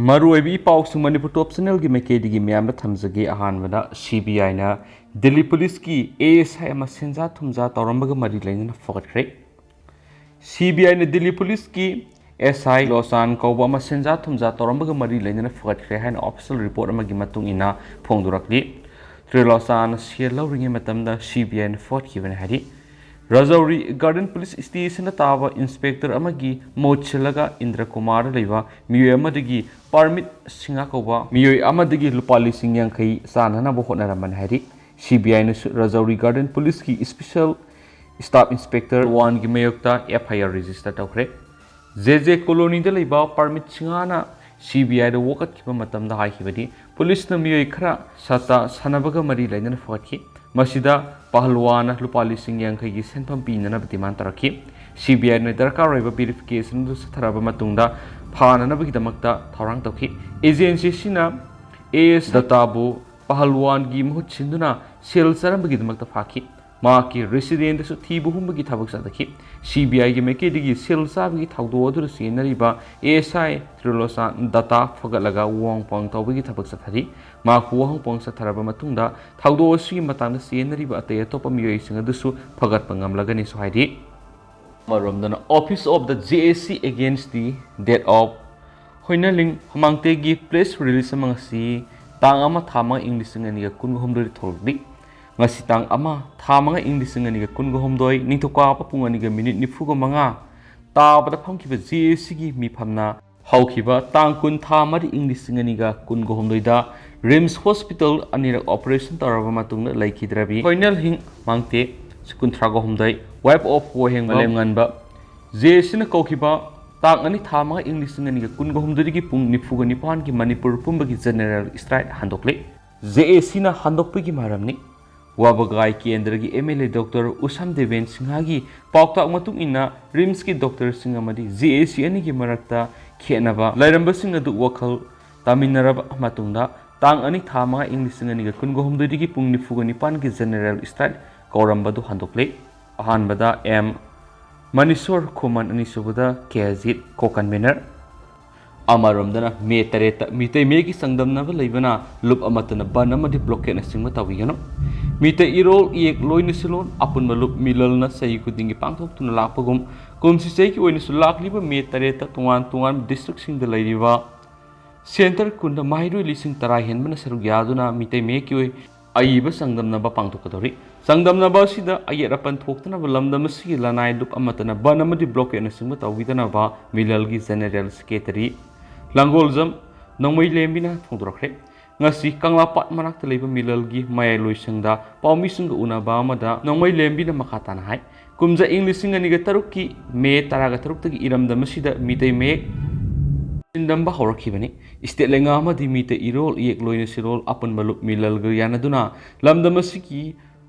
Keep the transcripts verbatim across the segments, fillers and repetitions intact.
ꯃꯔꯨꯑꯣꯏꯕ ꯏ ꯄꯥꯎꯁꯤꯡ ꯃꯅꯤꯄꯨꯔ ꯇꯣꯞ ꯆꯦꯅꯦꯜꯒꯤ ꯃꯥꯏꯀꯩꯗꯒꯤ ꯃꯌꯥꯝꯗ ꯊꯝꯖꯒꯦ꯫ ꯑꯍꯥꯟꯕꯗ, ꯁꯤ ꯕꯤ ꯑꯥꯏꯅ ꯗꯤꯜꯂꯤ ꯄꯨꯂꯤꯁꯀꯤ ꯑꯦ ꯑꯦꯁ ꯑꯥꯏ ꯑꯃ ꯁꯦꯟꯖꯥ ꯊꯨꯝꯖꯥ ꯇꯧꯔꯝꯕꯒ ꯃꯔꯤ ꯂꯩꯅꯅ ꯐꯒꯠꯈ꯭ꯔꯦ꯫ ꯁꯤ ꯕꯤ ꯑꯥꯏꯅ ꯗꯤꯜꯂꯤ ꯄꯨꯂꯤꯁꯀꯤ ꯑꯦꯁ ꯑꯥꯏ ꯂꯣꯆꯥꯟ ꯀꯧꯕ ꯑꯃ ꯁꯦꯟꯖꯥ ꯊꯨꯝꯖꯥ ꯇꯧꯔꯝꯕꯒ ꯃꯔꯤ ꯂꯩꯅꯅ ꯐꯒꯠꯈ꯭ꯔꯦ ꯍꯥꯏꯅ ꯑꯣꯐꯤꯁꯤꯌꯦꯜ ꯔꯤꯄꯣꯔꯠ ꯑꯃꯒꯤ ꯃꯇꯨꯡ ꯏꯟꯅ ꯐꯣꯡꯗꯣꯔꯛꯂꯤ꯫ ꯇ꯭ꯔꯤꯂꯣꯆꯥꯟꯅ ꯁꯦꯜ ꯂꯧꯔꯤꯉꯩ ꯃꯇꯝꯗ ꯁꯤ ꯕꯤ ꯑꯥꯏꯅ ꯐꯒꯠꯈꯤꯕꯅꯤ ꯍꯥꯏꯔꯤ꯫ ꯔꯥꯖꯧꯔꯤ ꯒꯥꯔꯗꯦꯟ ꯄꯨꯂꯤꯁ ꯁ꯭ꯇꯦꯁꯟꯗ ꯇꯥꯕ ꯏꯟꯁꯄꯦꯛꯇꯔ ꯑꯃꯒꯤ ꯃꯍꯨꯠ ꯁꯤꯜꯂꯒ ꯏꯟꯗ꯭ꯔ ꯀꯨꯃꯥꯔꯗ ꯂꯩꯕ ꯃꯤꯑꯣꯏ ꯑꯃꯗꯒꯤ ꯄꯥꯔꯃꯤꯠ ꯁꯤꯡꯍꯥ ꯀꯧꯕ ꯃꯤꯑꯣꯏ ꯑꯃꯗꯒꯤ ꯂꯨꯄꯥ ꯂꯤꯁꯤꯡ ꯌꯥꯡꯈꯩ ꯆꯥꯅꯅꯕ ꯍꯣꯠꯅꯔꯝꯕꯅꯤ ꯍꯥꯏꯔꯤ꯫ ꯁꯤ ꯕꯤ ꯑꯥꯏꯅꯁꯨ ꯔꯥꯖꯧꯔꯤ ꯒꯥꯔꯗꯦꯟ ꯄꯨꯂꯤꯁꯀꯤ ꯏꯁꯄꯤꯁꯦꯜ ꯁ꯭ꯇꯥꯐ ꯏꯟꯁꯄꯦꯛꯇꯔ ꯋꯥꯟꯒꯤ ꯃꯥꯌꯣꯛꯇ ꯑꯦꯐ ꯑꯥꯏ ꯑꯥꯔ ꯔꯦꯖꯤꯁꯇꯔ ꯇꯧꯈ꯭ꯔꯦ꯫ ꯖꯦ ꯖꯦ ꯀꯣꯂꯣꯅꯤꯗ ꯂꯩꯕ ꯄꯥꯔꯃꯤꯠ ꯁꯤꯡꯍꯥꯅ ꯁꯤ ꯕꯤ ꯑꯥꯏꯗ ꯋꯥꯀꯠꯈꯤꯕ ꯃꯇꯝꯗ ꯍꯥꯏꯈꯤꯕꯗꯤ, ꯄꯨꯂꯤꯁꯅ ꯃꯤꯑꯣꯏ ꯈꯔ ꯁꯠꯇ ꯁꯥꯟꯅꯕꯒ ꯃꯔꯤ ꯂꯩꯅꯅ ꯐꯒꯠꯈꯤ꯫ ꯃꯁꯤꯗ ꯄꯍꯜꯋꯥꯟꯅ ꯂꯨꯄꯥ ꯂꯤꯁꯤꯡ ꯌꯥꯡꯈꯩꯒꯤ ꯁꯦꯟꯐꯝ ꯄꯤꯅꯅꯕ ꯗꯤꯃꯥꯟ ꯇꯧꯔꯛꯈꯤ꯫ ꯁꯤ ꯕꯤ ꯑꯥꯏꯅ ꯗꯔꯀꯥꯔ ꯑꯣꯏꯕ ꯚꯦꯔꯤꯐꯤꯀꯦꯁꯟ ꯑꯗꯨ ꯆꯠꯊꯔꯕ ꯃꯇꯨꯡꯗ ꯐꯥꯅꯅꯕꯒꯤꯗꯃꯛꯇ ꯊꯧꯔꯥꯡ ꯇꯧꯈꯤ꯫ ꯑꯦꯖꯦꯟꯁꯤ ꯑꯁꯤꯅ ꯑꯦ ꯑꯦꯁ ꯗꯠꯇꯥꯕꯨ ꯄꯍꯜꯋꯥꯟꯒꯤ ꯃꯍꯨꯠ ꯁꯤꯟꯗꯨꯅ ꯁꯦꯜ ꯆꯥꯔꯝꯕꯒꯤꯗꯃꯛꯇ ꯐꯥꯈꯤ꯫ ꯃꯍꯥꯛꯀꯤ ꯔꯦꯁꯤꯗꯦꯟꯗꯁꯨ ꯊꯤꯕ ꯍꯨꯝꯕꯒꯤ ꯊꯕꯛ ꯆꯠꯊꯈꯤ꯫ ꯁꯤ ꯕꯤ ꯑꯥꯏꯒꯤ ꯃꯥꯏꯀꯩꯗꯒꯤ ꯁꯦꯜ ꯆꯥꯕꯒꯤ ꯊꯧꯗꯣꯛ ꯑꯗꯨꯗ ꯆꯦꯟꯅꯔꯤꯕ ꯑꯦ ꯑꯦꯁ ꯑꯥꯏ ꯇ꯭ꯔꯤꯂꯣꯆꯥꯟ ꯗꯠꯇꯥ ꯐꯒꯠꯂꯒ ꯋꯥꯍꯪ ꯄꯥꯎꯍꯪ ꯇꯧꯕꯒꯤ ꯊꯕꯛ ꯆꯠꯊꯔꯤ꯫ ꯃꯍꯥꯛꯄꯨ ꯋꯥꯍꯪ ꯄꯥꯎꯍꯪ ꯆꯠꯊꯔꯕ ꯃꯇꯨꯡꯗ ꯊꯧꯗꯣꯛ ꯑꯁꯤꯒꯤ ꯃꯇꯥꯡꯗ ꯆꯦꯟꯅꯔꯤꯕ ꯑꯇꯩ ꯑꯇꯣꯞꯄ ꯃꯤꯑꯣꯏꯁꯤꯡ ꯑꯗꯨꯁꯨ ꯐꯒꯠꯄ ꯉꯝꯂꯒꯅꯤꯁꯨ ꯍꯥꯏꯔꯤ꯫ ꯑꯃꯔꯣꯝꯗꯅ, Office of the J A C Against the Death of Hoinaling ꯍꯃꯥꯡꯇꯦꯒꯤ ꯄ꯭ꯔꯦꯁ ꯔꯤꯂꯤꯖ ꯑꯃ ꯉꯁꯤ ꯇꯥꯡ ꯑꯃ ꯊꯥ ꯑꯃ ꯏꯪ ꯂꯤꯁꯤꯡ ꯑꯅꯤꯒ ꯀꯨꯟꯒ ꯍꯨꯝꯗꯣꯏꯗ ꯊꯣꯛꯂꯛꯂꯤ꯫ ꯉꯁꯤ ꯇꯥꯡ ꯑꯃ ꯊꯥ ꯃꯉꯥ ꯏꯪ ꯂꯤꯁꯤꯡ ꯑꯅꯤꯒ ꯀꯨꯟꯒ ꯍꯨꯝꯗꯣꯏ, ꯅꯤꯡꯊꯧꯀꯥꯕ ꯄꯨꯡ ꯑꯅꯤꯒ ꯃꯤꯅꯤꯠ ꯅꯤꯐꯨꯒ ꯃꯉꯥ ꯇꯥꯕꯗ ꯐꯝꯈꯤꯕ ꯖꯦ ꯑꯦ ꯁꯤꯒꯤ ꯃꯤꯐꯝꯅ ꯍꯧꯈꯤꯕ ꯇꯥꯡ ꯀꯨꯟ ꯊꯥ ꯃꯔꯤ ꯏꯪ ꯂꯤꯁꯤꯡ ꯑꯅꯤꯒ ꯀꯨꯟꯒ ꯍꯨꯝꯗꯣꯏꯗ ꯔꯤꯝꯁ ꯍꯣꯁꯄꯤꯇꯥꯜ ꯑꯅꯤꯔꯛ ꯑꯣꯄꯔꯦꯁꯟ ꯇꯧꯔꯕ ꯃꯇꯨꯡꯗ ꯂꯩꯈꯤꯗ꯭ꯔꯕꯤ ꯍꯣꯏꯅꯜꯍꯤꯡ ꯃꯥꯡꯇꯦ, ꯀꯨꯟꯊ꯭ꯔꯥꯒ ꯍꯨꯝꯗꯣꯏ, wife of ꯋꯥꯍꯦꯡꯕꯝ ꯃꯥꯂꯦꯝꯉꯥꯟꯕ, ꯖꯦ ꯑꯦ ꯁꯤꯅ ꯀꯧꯈꯤꯕ ꯇꯥꯡ ꯑꯅꯤ ꯊꯥ ꯃꯉꯥ ꯏꯪ ꯂꯤꯁꯤꯡ ꯑꯅꯤꯒ ꯀꯨꯟꯒ ꯍꯨꯝꯗꯣꯏꯗꯒꯤ ꯄꯨꯡ ꯅꯤꯐꯨꯒ ꯅꯤꯄꯥꯟꯒꯤ ꯃꯅꯤꯄꯨꯔ ꯄꯨꯝꯕꯒꯤ ꯖꯦꯅꯦꯔꯦꯜ ꯁ꯭ꯇ꯭ꯔꯥꯏꯛ ꯍꯟꯗꯣꯛꯂꯤ꯫ ꯖꯦ ꯑꯦ ꯁꯤꯅ ꯍꯟꯗꯣꯛꯄꯒꯤ ꯃꯔꯝꯅꯤ꯫ ꯋꯥꯕꯒꯥꯏ ꯀꯦꯟꯗ꯭ꯔꯒꯤ ꯑꯦꯝ ꯑꯦꯜ ꯑꯦ ꯗꯣꯛꯇꯔ ꯎꯁꯝ ꯗꯦꯕꯦꯟ ꯁꯤꯡꯍꯒꯤ ꯄꯥꯎꯇꯥꯛ ꯃꯇꯨꯡ ꯏꯟꯅ ꯔꯤꯝꯁꯀꯤ ꯗꯣꯛꯇꯔꯁꯤꯡ ꯑꯃꯗꯤ ꯖꯦ ꯑꯦ ꯁꯤ ꯑꯅꯤꯒꯤ ꯃꯔꯛꯇ ꯈꯦꯠꯅꯕ ꯂꯩꯔꯝꯕꯁꯤꯡ ꯑꯗꯨ ꯋꯥꯈꯜ ꯇꯥꯃꯤꯟꯅꯔꯕ ꯃꯇꯨꯡꯗ ꯇꯥꯡ ꯑꯅꯤ ꯊꯥ ꯃꯉꯥ ꯏꯪ ꯂꯤꯁꯤꯡ ꯑꯅꯤꯒ ꯀꯨꯟꯒ ꯍꯨꯝꯗꯣꯏꯗꯒꯤ ꯄꯨꯡ ꯅꯤꯐꯨꯒ ꯅꯤꯄꯥꯟꯒꯤ ꯖꯦꯅꯦꯔꯦꯜ ꯁ꯭ꯇ꯭ꯔꯥꯏꯛ ꯀꯧꯔꯝꯕꯗꯨ ꯍꯟꯗꯣꯛꯂꯤ꯫ ꯑꯍꯥꯟꯕꯗ ꯑꯦꯝ ꯃꯅꯤꯁꯣꯔ ꯈꯨꯃꯟ, ꯑꯅꯤꯁꯨꯕꯗ ꯀꯦ ꯑꯖꯤꯠ ꯀꯣ ꯀꯟꯚꯦꯅꯔ꯫ ꯑꯃꯔꯣꯝꯗꯅ ꯃꯦ ꯇꯔꯦꯠꯇ ꯃꯤꯇꯩ ꯃꯌꯦꯛꯀꯤ ꯆꯥꯡꯗꯝꯅꯕ ꯂꯩꯕꯅ ꯂꯨꯞ ꯑꯃꯠꯇꯅ ꯕꯟ ꯑꯃꯗꯤ ꯕ꯭ꯂꯣꯀꯦꯠꯅꯆꯤꯡꯕ ꯇꯧꯕꯤꯒꯅꯨ꯫ ꯃꯤꯇꯩ ꯏꯔꯣꯜ ꯏꯌꯦꯛ ꯂꯣꯏꯅ ꯁꯤꯂꯣꯟ ꯑꯄꯨꯟꯕ ꯂꯨꯞ ꯃꯤꯂꯜꯅ ꯆꯍꯤ ꯈꯨꯗꯤꯡꯒꯤ ꯄꯥꯡꯊꯣꯛꯇꯨꯅ ꯂꯥꯛꯄꯒꯨꯝ ꯀꯨꯝꯁꯤ ꯆꯍꯤꯒꯤ ꯑꯣꯏꯅꯁꯨ ꯂꯥꯛꯂꯤꯕ ꯃꯦ ꯇꯔꯦꯠꯇ ꯇꯣꯉꯥꯟ ꯇꯣꯉꯥꯟꯕ ꯗꯤꯁꯇ꯭ꯔꯤꯛꯁꯤꯡꯗ ꯂꯩꯔꯤꯕ ꯁꯦꯟꯇꯔ ꯀꯨꯟꯗ ꯃꯍꯩꯔꯣꯏ ꯂꯤꯁꯤꯡ ꯇꯔꯥ ꯍꯦꯟꯕꯅ ꯁꯔꯨꯛ ꯌꯥꯗꯨꯅ ꯃꯤꯇꯩ ꯃꯌꯦꯛꯀꯤ ꯑꯣꯏ ꯑꯏꯕ ꯆꯥꯡꯗꯝꯅꯕ ꯄꯥꯡꯊꯣꯛꯀꯗꯧꯔꯤ꯫ ꯆꯥꯡꯗꯝꯅꯕ ꯑꯁꯤꯗ ꯑꯌꯦꯠ ꯑꯄꯟ ꯊꯣꯛꯇꯅꯕ ꯂꯝꯗꯝ ꯑꯁꯤꯒꯤ ꯂꯅꯥꯏ ꯂꯨꯞ ꯑꯃꯠꯇꯅ ꯕꯟ ꯑꯃꯗꯤ ꯕ꯭ꯂꯣꯀꯦꯠꯅꯆꯤꯡꯕ ꯇꯧꯕꯤꯗꯅꯕ ꯃꯤꯂꯜꯒꯤ ꯖꯦꯅꯦꯔꯦꯜ ꯁꯦꯀ꯭ꯔꯦꯇꯔꯤ ꯂꯥꯡꯒꯣꯜꯖꯝ ꯅꯣꯡꯃꯩꯂꯦꯝꯕꯤꯅ ꯐꯣꯡꯗꯣꯔꯛꯈ꯭ꯔꯦ꯫ ꯉꯁꯤ ꯀꯪꯂꯥꯄꯥꯠ ꯃꯅꯥꯛꯇ ꯂꯩꯕ ꯃꯤꯂꯜꯒꯤ ꯃꯌꯥꯏꯂꯣꯏꯁꯪꯗ ꯄꯥꯎꯃꯤꯁꯤꯡꯒ ꯎꯅꯕ ꯑꯃꯗ ꯅꯣꯡꯃꯩꯂꯦꯝꯕꯤꯅ ꯃꯈꯥ ꯇꯥꯅ ꯍꯥꯏ, ꯀꯨꯝꯖꯥ ꯏꯪ ꯂꯤꯁꯤꯡ ꯑꯅꯤꯒ ꯇꯔꯨꯛꯀꯤ ꯃꯦ ꯇꯔꯥꯒ ꯇꯔꯨꯛꯇꯒꯤ ꯏꯔꯝꯗꯝ ꯑꯁꯤꯗ ꯃꯤꯇꯩ ꯃꯌꯦꯛ ꯆꯤꯟꯗꯝꯕ ꯍꯧꯔꯛꯈꯤꯕꯅꯤ꯫ ꯏꯁꯇꯦꯠ ꯂꯩꯉꯥꯛ ꯑꯃꯗꯤ ꯃꯤꯇꯩ ꯏꯔꯣꯜ ꯏꯌꯦꯛ ꯂꯣꯏꯅ ꯁꯤꯔꯣꯜ ꯑꯄꯨꯟꯕ ꯂꯨꯞ ꯃꯤꯂꯜꯒ ꯌꯥꯅꯗꯨꯅ ꯂꯝꯗꯝ ꯑꯁꯤꯒꯤ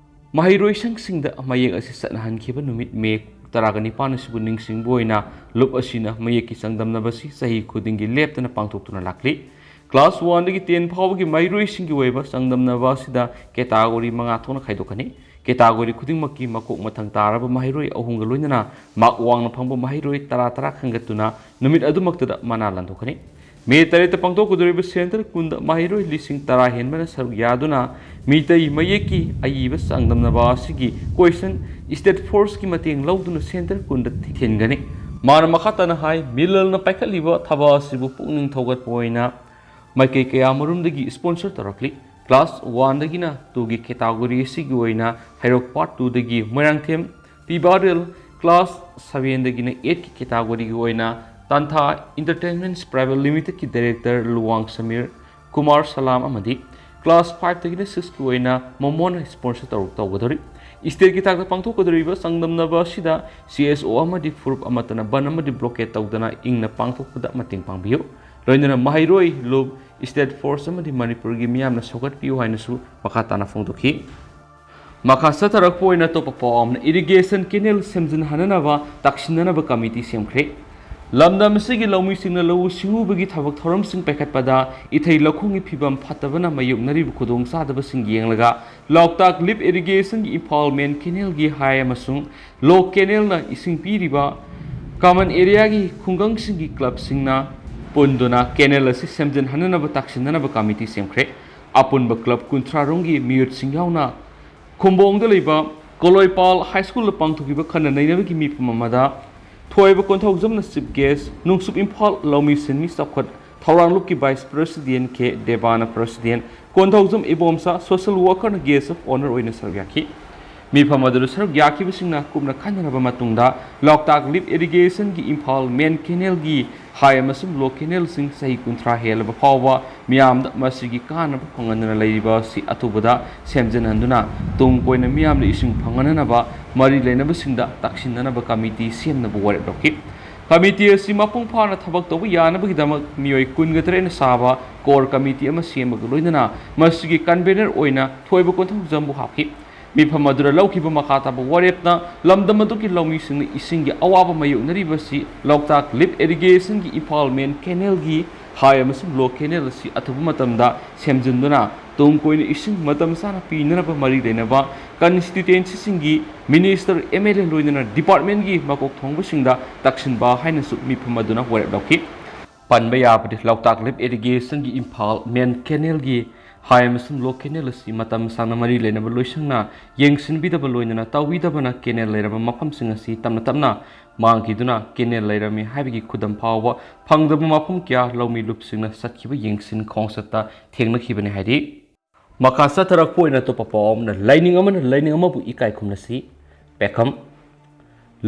ꯃꯍꯩꯔꯣꯏꯁꯪꯁꯤꯡꯗ ꯃꯌꯦꯛ ꯑꯁꯤ ꯆꯠꯅꯍꯟꯈꯤꯕ ꯅꯨꯃꯤꯠ ꯃꯦ ꯇꯔꯥꯒ ꯅꯤꯄꯥꯟ ꯑꯁꯤꯕꯨ ꯅꯤꯡꯁꯤꯡꯕ ꯑꯣꯏꯅ ꯂꯨꯞ ꯑꯁꯤꯅ ꯃꯌꯦꯛꯀꯤ ꯆꯥꯡꯗꯝꯅꯕ ꯑꯁꯤ ꯆꯍꯤ ꯈꯨꯗꯤꯡꯒꯤ ꯂꯦꯞꯇꯅ ꯄꯥꯡꯊꯣꯛꯇꯨꯅ ꯂꯥꯛꯂꯤ꯫ ꯀ꯭ꯂꯥꯁ ꯋꯥꯟꯗꯒꯤ ꯇꯦꯟ ꯐꯥꯎꯕꯒꯤ ꯃꯍꯩꯔꯣꯏꯁꯤꯡꯒꯤ ꯑꯣꯏꯕ ꯆꯥꯡꯗꯝꯅꯕ ꯑꯁꯤꯗ ꯀꯦꯇꯥꯒꯣꯔꯤ ꯃꯉꯥ ꯊꯣꯛꯅ ꯈꯥꯏꯗꯣꯛꯀꯅꯤ꯫ ꯀꯦꯇꯥꯒꯣꯔꯤ ꯈꯨꯗꯤꯡꯃꯛꯀꯤ ꯃꯀꯣꯛ ꯃꯊꯪ ꯇꯥꯔꯕ ꯃꯍꯩꯔꯣꯏ ꯑꯍꯨꯝꯒ ꯂꯣꯏꯅꯅ ꯃꯥꯔꯛ ꯋꯥꯡꯅ ꯐꯪꯕ ꯃꯍꯩꯔꯣꯏ ꯇꯔꯥ ꯇꯔꯥ ꯈꯟꯒꯠꯇꯨꯅ ꯅꯨꯃꯤꯠ ꯑꯗꯨꯃꯛꯇꯗ ꯃꯅꯥ ꯂꯥꯟꯊꯣꯛꯀꯅꯤ꯫ ꯃꯦ ꯇꯔꯦꯠꯇ ꯄꯥꯡꯊꯣꯛꯀꯗꯧꯔꯤꯕ ꯁꯦꯟꯇꯔ ꯀꯨꯟꯗ ꯃꯍꯩꯔꯣꯏ ꯂꯤꯁꯤꯡ ꯇꯔꯥ ꯍꯦꯟꯕꯅ ꯁꯔꯨꯛ ꯌꯥꯗꯨꯅ ꯃꯤꯇꯩ ꯃꯌꯦꯛꯀꯤ ꯑꯏꯕ ꯆꯥꯡꯗꯝꯅꯕ ꯑꯁꯤꯒꯤ ꯀꯣꯏꯁꯟ ꯏꯁꯇꯦꯠ ꯐꯣꯔꯁꯀꯤ ꯃꯇꯦꯡ ꯂꯧꯗꯨꯅ ꯁꯦꯟꯇꯔ ꯀꯨꯟꯗ ꯊꯤꯟꯒꯅꯤ꯫ ꯃꯥꯅ ꯃꯈꯥ ꯇꯥꯅ ꯍꯥꯏ, ꯃꯤꯂꯜꯅ ꯄꯥꯏꯈꯠꯂꯤꯕ ꯊꯕꯛ ꯑꯁꯤꯕꯨ ꯄꯨꯛꯅꯤꯡ ꯊꯧꯒꯠꯄ ꯑꯣꯏꯅ ꯃꯥꯏꯀꯩ ꯀꯌꯥ ꯃꯔꯨꯝꯗꯒꯤ ꯏꯁꯄꯣꯟꯁꯔ ꯇꯧꯔꯛꯂꯤ꯫ ꯀ꯭ꯂꯥꯁ ꯋꯥꯟꯗꯒꯤꯅ ꯇꯨꯒꯤ ꯀꯦꯇꯥꯒꯣꯔꯤ ꯑꯁꯤꯒꯤ ꯑꯣꯏꯅ ꯍꯩꯔꯣꯛ ꯄꯥꯔꯠ ꯇꯨꯗꯒꯤ ꯃꯣꯏꯔꯥꯡꯊꯦꯝ ꯄꯤ ꯕꯥꯔꯦꯜ, ꯀ꯭ꯂꯥꯁ ꯁꯚꯦꯟꯗꯒꯤꯅ ꯑꯩꯠꯀꯤ ꯀꯦꯇꯥꯒꯣꯔꯤꯒꯤ ꯑꯣꯏꯅ ꯇꯥꯟꯊꯥ ꯏꯟꯇꯔꯇꯦꯟꯃꯦꯟꯠꯁ ꯄ꯭ꯔꯥꯏꯚꯦꯠ ꯂꯤꯃꯤꯇꯦꯗꯀꯤ ꯗꯥꯏꯔꯦꯛꯇꯔ ꯂꯨꯋꯥꯡ ꯁꯃꯤꯔ ꯀꯨꯃꯥꯔ ꯁꯂꯥꯝ ꯑꯃꯗꯤ ꯀ꯭ꯂꯥꯁ ꯐꯥꯏꯚꯇꯒꯤꯅ ꯁꯤꯛꯁꯀꯤ ꯑꯣꯏꯅ ꯃꯣꯃꯣꯟꯅ ꯏꯁꯄꯣꯟꯁꯔ ꯇꯧ-, ꯇꯧꯒꯗꯧꯔꯤ꯫ ꯏꯁꯇꯦꯠꯀꯤ ꯊꯥꯛꯇ ꯄꯥꯡꯊꯣꯛꯀꯗꯧꯔꯤꯕ ꯆꯥꯡꯗꯝꯅꯕ ꯑꯁꯤꯗ ꯁꯤ ꯑꯦꯁ ꯑꯣ ꯑꯃꯗꯤ ꯐꯨꯔꯨꯞ ꯑꯃꯠꯇꯅ ꯕꯟ ꯑꯃꯗꯤ ꯕ꯭ꯂꯣꯀꯦꯠ ꯇꯧꯗꯅ ꯏꯪꯅ ꯄꯥꯡꯊꯣꯛꯄꯗ ꯃꯇꯦꯡ ꯄꯥꯡꯕꯤꯌꯨ꯫ ꯂꯣꯏꯅꯅ ꯃꯍꯩꯔꯣꯏ, ꯂꯨꯞ, ꯏꯁꯇꯦꯠ ꯐꯣꯔꯁ ꯑꯃꯗꯤ ꯃꯅꯤꯄꯨꯔꯒꯤ ꯃꯤꯌꯥꯝꯅ ꯁꯧꯒꯠꯄꯤꯌꯨ ꯍꯥꯏꯅꯁꯨ ꯃꯈꯥ ꯇꯥꯅ ꯐꯣꯡꯗꯣꯛꯈꯤ꯫ ꯃꯈꯥ ꯆꯠꯊꯔꯛꯄ ꯑꯣꯏꯅ ꯑꯇꯣꯞꯄ ꯄꯥꯎ ꯑꯃꯅ, ꯏꯔꯤꯒꯦꯁꯟ ꯀꯦꯅꯦꯜ ꯁꯦꯝꯖꯤꯟꯍꯟꯅꯅꯕ ꯇꯥꯛꯁꯤꯟꯅꯅꯕ ꯀꯃꯤꯇꯤ ꯁꯦꯝꯈ꯭ꯔꯦ꯫ ꯂꯝꯗꯝ ꯑꯁꯤꯒꯤ ꯂꯧꯃꯤꯁꯤꯡꯅ ꯂꯧꯎ ꯁꯤꯡꯎꯕꯒꯤ ꯊꯕꯛ ꯊꯧꯔꯝꯁꯤꯡ ꯄꯥꯏꯈꯠꯄꯗ ꯏꯊꯩ ꯂꯧꯈꯣꯡꯒꯤ ꯐꯤꯕꯝ ꯐꯠꯇꯕꯅ ꯃꯥꯌꯣꯛꯅꯔꯤꯕ ꯈꯨꯗꯣꯡꯆꯥꯗꯕꯁꯤꯡ ꯌꯦꯡꯂꯒ ꯂꯣꯛꯇꯥꯛ ꯂꯤꯐ ꯏꯔꯤꯒꯦꯁꯟꯒꯤ ꯏꯝꯐꯥꯜ ꯃꯦꯟ ꯀꯦꯅꯦꯜꯒꯤ ꯍꯥꯏ ꯑꯃꯁꯨꯡ ꯂꯣꯛ ꯀꯦꯅꯦꯜꯅ ꯏꯁꯤꯡ ꯄꯤꯔꯤꯕ ꯀꯃꯟ ꯑꯦꯔꯤꯌꯥꯒꯤ ꯈꯨꯡꯒꯪꯁꯤꯡꯒꯤ ꯀ꯭ꯂꯕꯁꯤꯡꯅ ꯄꯨꯟꯗꯨꯅ ꯀꯦꯅꯦꯜ ꯑꯁꯤ ꯁꯦꯝꯖꯤꯟꯍꯟꯅꯅꯕ ꯇꯥꯛꯁꯤꯟꯅꯅꯕ ꯀꯃꯤꯇꯤ ꯁꯦꯝꯈ꯭ꯔꯦ꯫ ꯑꯄꯨꯟꯕ ꯀ꯭ꯂꯕ ꯀꯨꯟꯊ꯭ꯔꯥ ꯔꯣꯝꯒꯤ ꯃꯤꯑꯣꯏꯁꯤꯡ ꯌꯥꯎꯅ ꯈꯨꯝꯕꯣꯡꯗ ꯂꯩꯕ ꯀꯣꯂꯣꯏꯄꯥꯜ ꯍꯥꯏ ꯁ꯭ꯀꯨꯜꯗ ꯄꯥꯡꯊꯣꯛꯈꯤꯕ ꯈꯟꯅ ꯅꯩꯅꯕꯒꯤ ꯃꯤꯐꯝ ꯑꯃꯗ ꯊꯣꯏꯕ ꯀꯣꯟꯊꯧꯖꯝꯅ ꯆꯤꯐ ꯒꯦꯁ, ꯅꯨꯡꯁꯨꯞ ꯏꯝꯐꯥꯜ ꯂꯧꯃꯤ ꯁꯤꯟꯃꯤ ꯆꯥꯎꯈꯠ ꯊꯧꯔꯥꯡꯂꯨꯞꯀꯤ ꯚꯥꯏꯁ ꯄ꯭ꯔꯦꯁꯤꯗꯦꯟ ꯀꯦ ꯗꯦꯕꯥꯅ ꯄ꯭ꯔꯦꯁꯤꯗꯦꯟ, ꯀꯣꯟꯊꯧꯖꯝ ꯏꯕꯣꯝꯆꯥ ꯁꯣꯁꯦꯜ ꯋꯥꯔꯀꯔꯅ ꯒꯦꯁ ꯑꯣꯐ ꯑꯣꯅꯔ ꯑꯣꯏꯅ ꯁꯔꯨꯛ ꯌꯥꯈꯤ꯫ ꯃꯤꯐꯝ ꯑꯗꯨꯗ ꯁꯔꯨꯛ ꯌꯥꯈꯤꯕꯁꯤꯡꯅ ꯀꯨꯞꯅ ꯈꯟꯅꯔꯕ ꯃꯇꯨꯡꯗ ꯂꯣꯛꯇꯥꯛ ꯂꯤꯐ ꯏꯔꯤꯒꯦꯁꯟꯒꯤ ꯏꯝꯐꯥꯜ ꯃꯦꯟ ꯀꯦꯅꯦꯜꯒꯤ ꯍꯥꯏ ꯑꯃꯁꯨꯡ ꯂꯣ ꯀꯦꯅꯦꯜꯁꯤꯡ ꯆꯍꯤ ꯀꯨꯟꯊ꯭ꯔꯥ ꯍꯦꯜꯂꯕ ꯐꯥꯎꯕ ꯃꯤꯌꯥꯝꯗ ꯃꯁꯤꯒꯤ ꯀꯥꯟꯅꯕ ꯐꯪꯍꯟꯗꯨꯅ ꯂꯩꯔꯤꯕ ꯑꯁꯤ ꯑꯊꯨꯕꯗ ꯁꯦꯝꯖꯤꯟꯍꯟꯗꯨꯅ ꯇꯨꯡ ꯀꯣꯏꯅ ꯃꯤꯌꯥꯝꯗ ꯏꯁꯤꯡ ꯐꯪꯍꯟꯅꯅꯕ ꯃꯔꯤ ꯂꯩꯅꯕꯁꯤꯡꯗ ꯇꯥꯛꯁꯤꯟꯅꯅꯕ ꯀꯃꯤꯇꯤ ꯁꯦꯝꯅꯕ ꯋꯥꯔꯦꯞ ꯂꯧꯈꯤ꯫ ꯀꯃꯤꯇꯤ ꯑꯁꯤ ꯃꯄꯨꯡ ꯐꯥꯅ ꯊꯕꯛ ꯇꯧꯕ ꯌꯥꯅꯕꯒꯤꯗꯃꯛ ꯃꯤꯑꯣꯏ ꯀꯨꯟꯒ ꯇꯔꯦꯠꯅ ꯁꯥꯕ ꯀꯣꯔ ꯀꯃꯤꯇꯤ ꯑꯃ ꯁꯦꯝꯕꯒ ꯂꯣꯏꯅꯅ ꯃꯁꯤꯒꯤ ꯀꯟꯚꯦꯅꯔ ꯑꯣꯏꯅ ꯊꯣꯏꯕ ꯀꯣꯟꯊꯧꯖꯝꯕꯨ ꯍꯥꯞꯈꯤ꯫ ꯃꯤꯐꯝ ꯑꯗꯨꯗ ꯂꯧꯈꯤꯕ ꯃꯈꯥ ꯇꯥꯕ ꯋꯥꯔꯦꯞꯅ ꯂꯝꯗꯝ ꯑꯗꯨꯒꯤ ꯂꯧꯃꯤꯁꯤꯡꯅ ꯏꯁꯤꯡꯒꯤ ꯑꯋꯥꯕ ꯃꯥꯌꯣꯛꯅꯔꯤꯕꯁꯤ ꯂꯣꯛꯇꯥꯛ ꯂꯤꯐ ꯏꯔꯤꯒꯦꯁꯟꯒꯤ ꯏꯝꯐꯥꯜ ꯃꯦꯟ ꯀꯦꯅꯦꯜꯒꯤ ꯍꯥꯏ ꯑꯃꯁꯨꯡ ꯂꯣ ꯀꯦꯅꯦꯜ ꯑꯁꯤ ꯑꯊꯨꯕ ꯃꯇꯝꯗ ꯁꯦꯝꯖꯤꯟꯗꯨꯅ ꯇꯨꯡ ꯀꯣꯏꯅ ꯏꯁꯤꯡ ꯃꯇꯝ ꯆꯥꯅ ꯄꯤꯅꯅꯕ ꯃꯔꯤ ꯂꯩꯅꯕ ꯀꯟꯁꯇꯤꯇ꯭ꯋꯦꯟꯁꯤꯁꯤꯡꯒꯤ ꯃꯤꯅꯤꯁꯇꯔ, ꯑꯦꯝ ꯑꯦꯜ ꯑꯦ ꯂꯣꯏꯅꯅ ꯗꯤꯄꯥꯔꯠꯃꯦꯟꯒꯤ ꯃꯀꯣꯛ ꯊꯣꯡꯕꯁꯤꯡꯗ ꯇꯛꯁꯤꯟꯕ ꯍꯥꯏꯅꯁꯨ ꯃꯤꯐꯝ ꯑꯗꯨꯅ ꯋꯥꯔꯦꯞ ꯂꯧꯈꯤ꯫ ꯄꯟꯕ ꯌꯥꯕꯗꯤ ꯂꯣꯛꯇꯥꯛ ꯂꯤꯐ ꯏꯔꯤꯒꯦꯁꯟꯒꯤ ꯏꯝꯐꯥꯜ ꯃꯦꯟ ꯀꯦꯅꯦꯜꯒꯤ ꯍꯥꯏ ꯑꯃꯁꯨꯡ ꯂꯣ ꯀꯦꯅꯦꯜ ꯑꯁꯤ ꯃꯇꯝ ꯁꯥꯡꯅ ꯃꯔꯤ ꯂꯩꯅꯕ ꯂꯣꯏꯁꯪꯅ ꯌꯦꯡꯁꯤꯟꯕꯤꯗꯕ ꯂꯣꯏꯅꯅ ꯇꯧꯕꯤꯗꯕꯅ ꯀꯦꯅꯦꯜ ꯂꯩꯔꯝꯕ ꯃꯐꯝꯁꯤꯡ ꯑꯁꯤ ꯇꯞꯅ ꯇꯞꯅ ꯃꯥꯡꯈꯤꯗꯨꯅ ꯀꯦꯅꯦꯜ ꯂꯩꯔꯝꯃꯤ ꯍꯥꯏꯕꯒꯤ ꯈꯨꯗꯝ ꯐꯥꯎꯕ ꯐꯪꯗꯕ ꯃꯐꯝ ꯀꯌꯥ ꯂꯧꯃꯤ ꯂꯨꯞꯁꯤꯡꯅ ꯆꯠꯈꯤꯕ ꯌꯦꯡꯁꯤꯟ ꯈꯣꯡꯆꯠꯇ ꯊꯦꯡꯅꯈꯤꯕꯅꯤ ꯍꯥꯏꯔꯤ꯫ ꯃꯈꯥ ꯆꯠꯊꯔꯛꯄ ꯑꯣꯏꯅ ꯑꯇꯣꯞꯄ ꯄꯥꯎ ꯑꯃꯅ, ꯂꯥꯏꯅꯤꯡ ꯑꯃꯅ ꯂꯥꯏꯅꯤꯡ ꯑꯃꯕꯨ ꯏꯀꯥꯏ ꯈꯨꯝꯅꯁꯤ꯫ ꯄꯦꯈꯝ꯫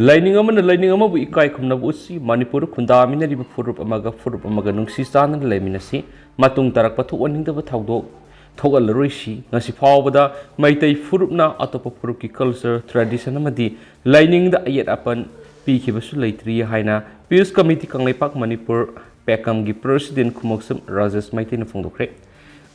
ꯂꯥꯏꯅꯤꯡ ꯑꯃꯅ ꯂꯥꯏꯅꯤꯡ ꯑꯃꯕꯨ ꯏꯀꯥꯏ ꯈꯨꯝꯅꯕ ꯎꯠꯁꯤ꯫ ꯃꯅꯤꯄꯨꯔꯗ ꯈꯨꯟꯗꯥꯃꯤꯟꯅꯔꯤꯕ ꯐꯨꯔꯨꯞ ꯑꯃꯒ ꯐꯨꯔꯨꯞ ꯑꯃꯒ ꯅꯨꯡꯁꯤ ꯆꯥꯟꯅꯅ ꯂꯩꯃꯤꯟꯅꯁꯤ꯫ ꯃꯇꯨꯡ ꯇꯥꯔꯛꯄ ꯊꯣꯛꯍꯟꯅꯤꯡꯗꯕ ꯊꯧꯗꯣꯛ ꯊꯣꯛꯍꯜꯂꯔꯣꯏꯁꯤ꯫ ꯉꯁꯤ ꯐꯥꯎꯕꯗ ꯃꯩꯇꯩ ꯐꯨꯔꯨꯞꯅ ꯑꯇꯣꯞꯄ ꯐꯨꯔꯨꯞꯀꯤ ꯀꯜꯆꯔ, ꯇ꯭ꯔꯦꯗꯤꯁꯟ ꯑꯃꯗꯤ ꯂꯥꯏꯅꯤꯡꯗ ꯑꯌꯦꯠ ꯑꯄꯟ ꯄꯤꯈꯤꯕꯁꯨ ꯂꯩꯇ꯭ꯔꯤ ꯍꯥꯏꯅ ꯄꯤꯁ ꯀꯃꯤꯇꯤ ꯀꯪꯂꯩꯄꯥꯛ ꯃꯅꯤꯄꯨꯔ ꯄꯦꯀꯝꯒꯤ ꯄ꯭ꯔꯦꯁꯤꯗꯦꯟ ꯈꯨꯃꯣꯛꯁꯝ ꯔꯥꯖꯦꯁ ꯃꯩꯇꯩꯅ ꯐꯣꯡꯗꯣꯛꯈ꯭ꯔꯦ꯫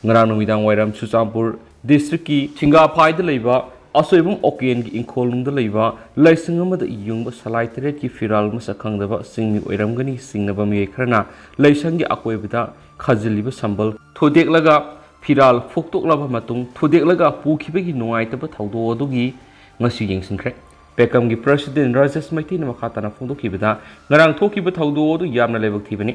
ꯉꯔꯥꯡ ꯅꯨꯃꯤꯗꯥꯡ ꯋꯥꯏꯔꯝ ꯆꯨꯔꯆꯥꯟꯄꯨꯔ ꯗꯤꯁꯇ꯭ꯔꯤꯛꯀꯤ ꯁꯤꯡꯒꯥꯐꯥꯏꯗ ꯂꯩꯕ ꯑꯁꯣꯏꯕꯝ ꯑꯣꯀꯦꯟꯒꯤ ꯏꯪꯈꯣꯜꯅꯨꯡꯗ ꯂꯩꯕ ꯂꯥꯏꯁꯪ ꯑꯃꯗ ꯌꯨꯡꯕ ꯁꯂꯥꯏ ꯇꯔꯦꯠꯀꯤ ꯐꯤꯔꯥꯜ ꯃꯁꯛ ꯈꯪꯗꯕ ꯆꯤꯡꯃꯤ ꯑꯣꯏꯔꯝꯒꯅꯤ ꯆꯤꯡꯅꯕ ꯃꯤꯑꯣꯏ ꯈꯔꯅ ꯂꯥꯏꯁꯪꯒꯤ ꯑꯀꯣꯏꯕꯗ ꯈꯥꯖꯤꯜꯂꯤꯕ ꯁꯝꯕꯜ ꯊꯨꯗꯦꯛꯂꯒ ꯐꯤꯔꯥꯜ ꯐꯨꯛꯇꯣꯛꯂꯕ ꯃꯇꯨꯡ ꯊꯨꯗꯦꯛꯂꯒ ꯄꯨꯈꯤꯕꯒꯤ ꯅꯨꯡꯉꯥꯏꯇꯕ ꯊꯧꯗꯣꯛ ꯑꯗꯨꯒꯤ ꯉꯁꯤ ꯌꯦꯡꯁꯤꯟꯈ꯭ꯔꯦ꯫ ꯄꯦꯀꯝꯒꯤ ꯄ꯭ꯔꯦꯁꯤꯗꯦꯟ ꯔꯥꯖꯦꯁ ꯃꯩꯇꯩꯅ ꯃꯈꯥ ꯇꯥꯅ ꯐꯣꯡꯗꯣꯛꯈꯤꯕꯗ, ꯉꯔꯥꯡ ꯊꯣꯛꯈꯤꯕ ꯊꯧꯗꯣꯛ ꯑꯗꯨ ꯌꯥꯝꯅ ꯂꯥꯏꯕꯛ ꯊꯤꯕꯅꯤ꯫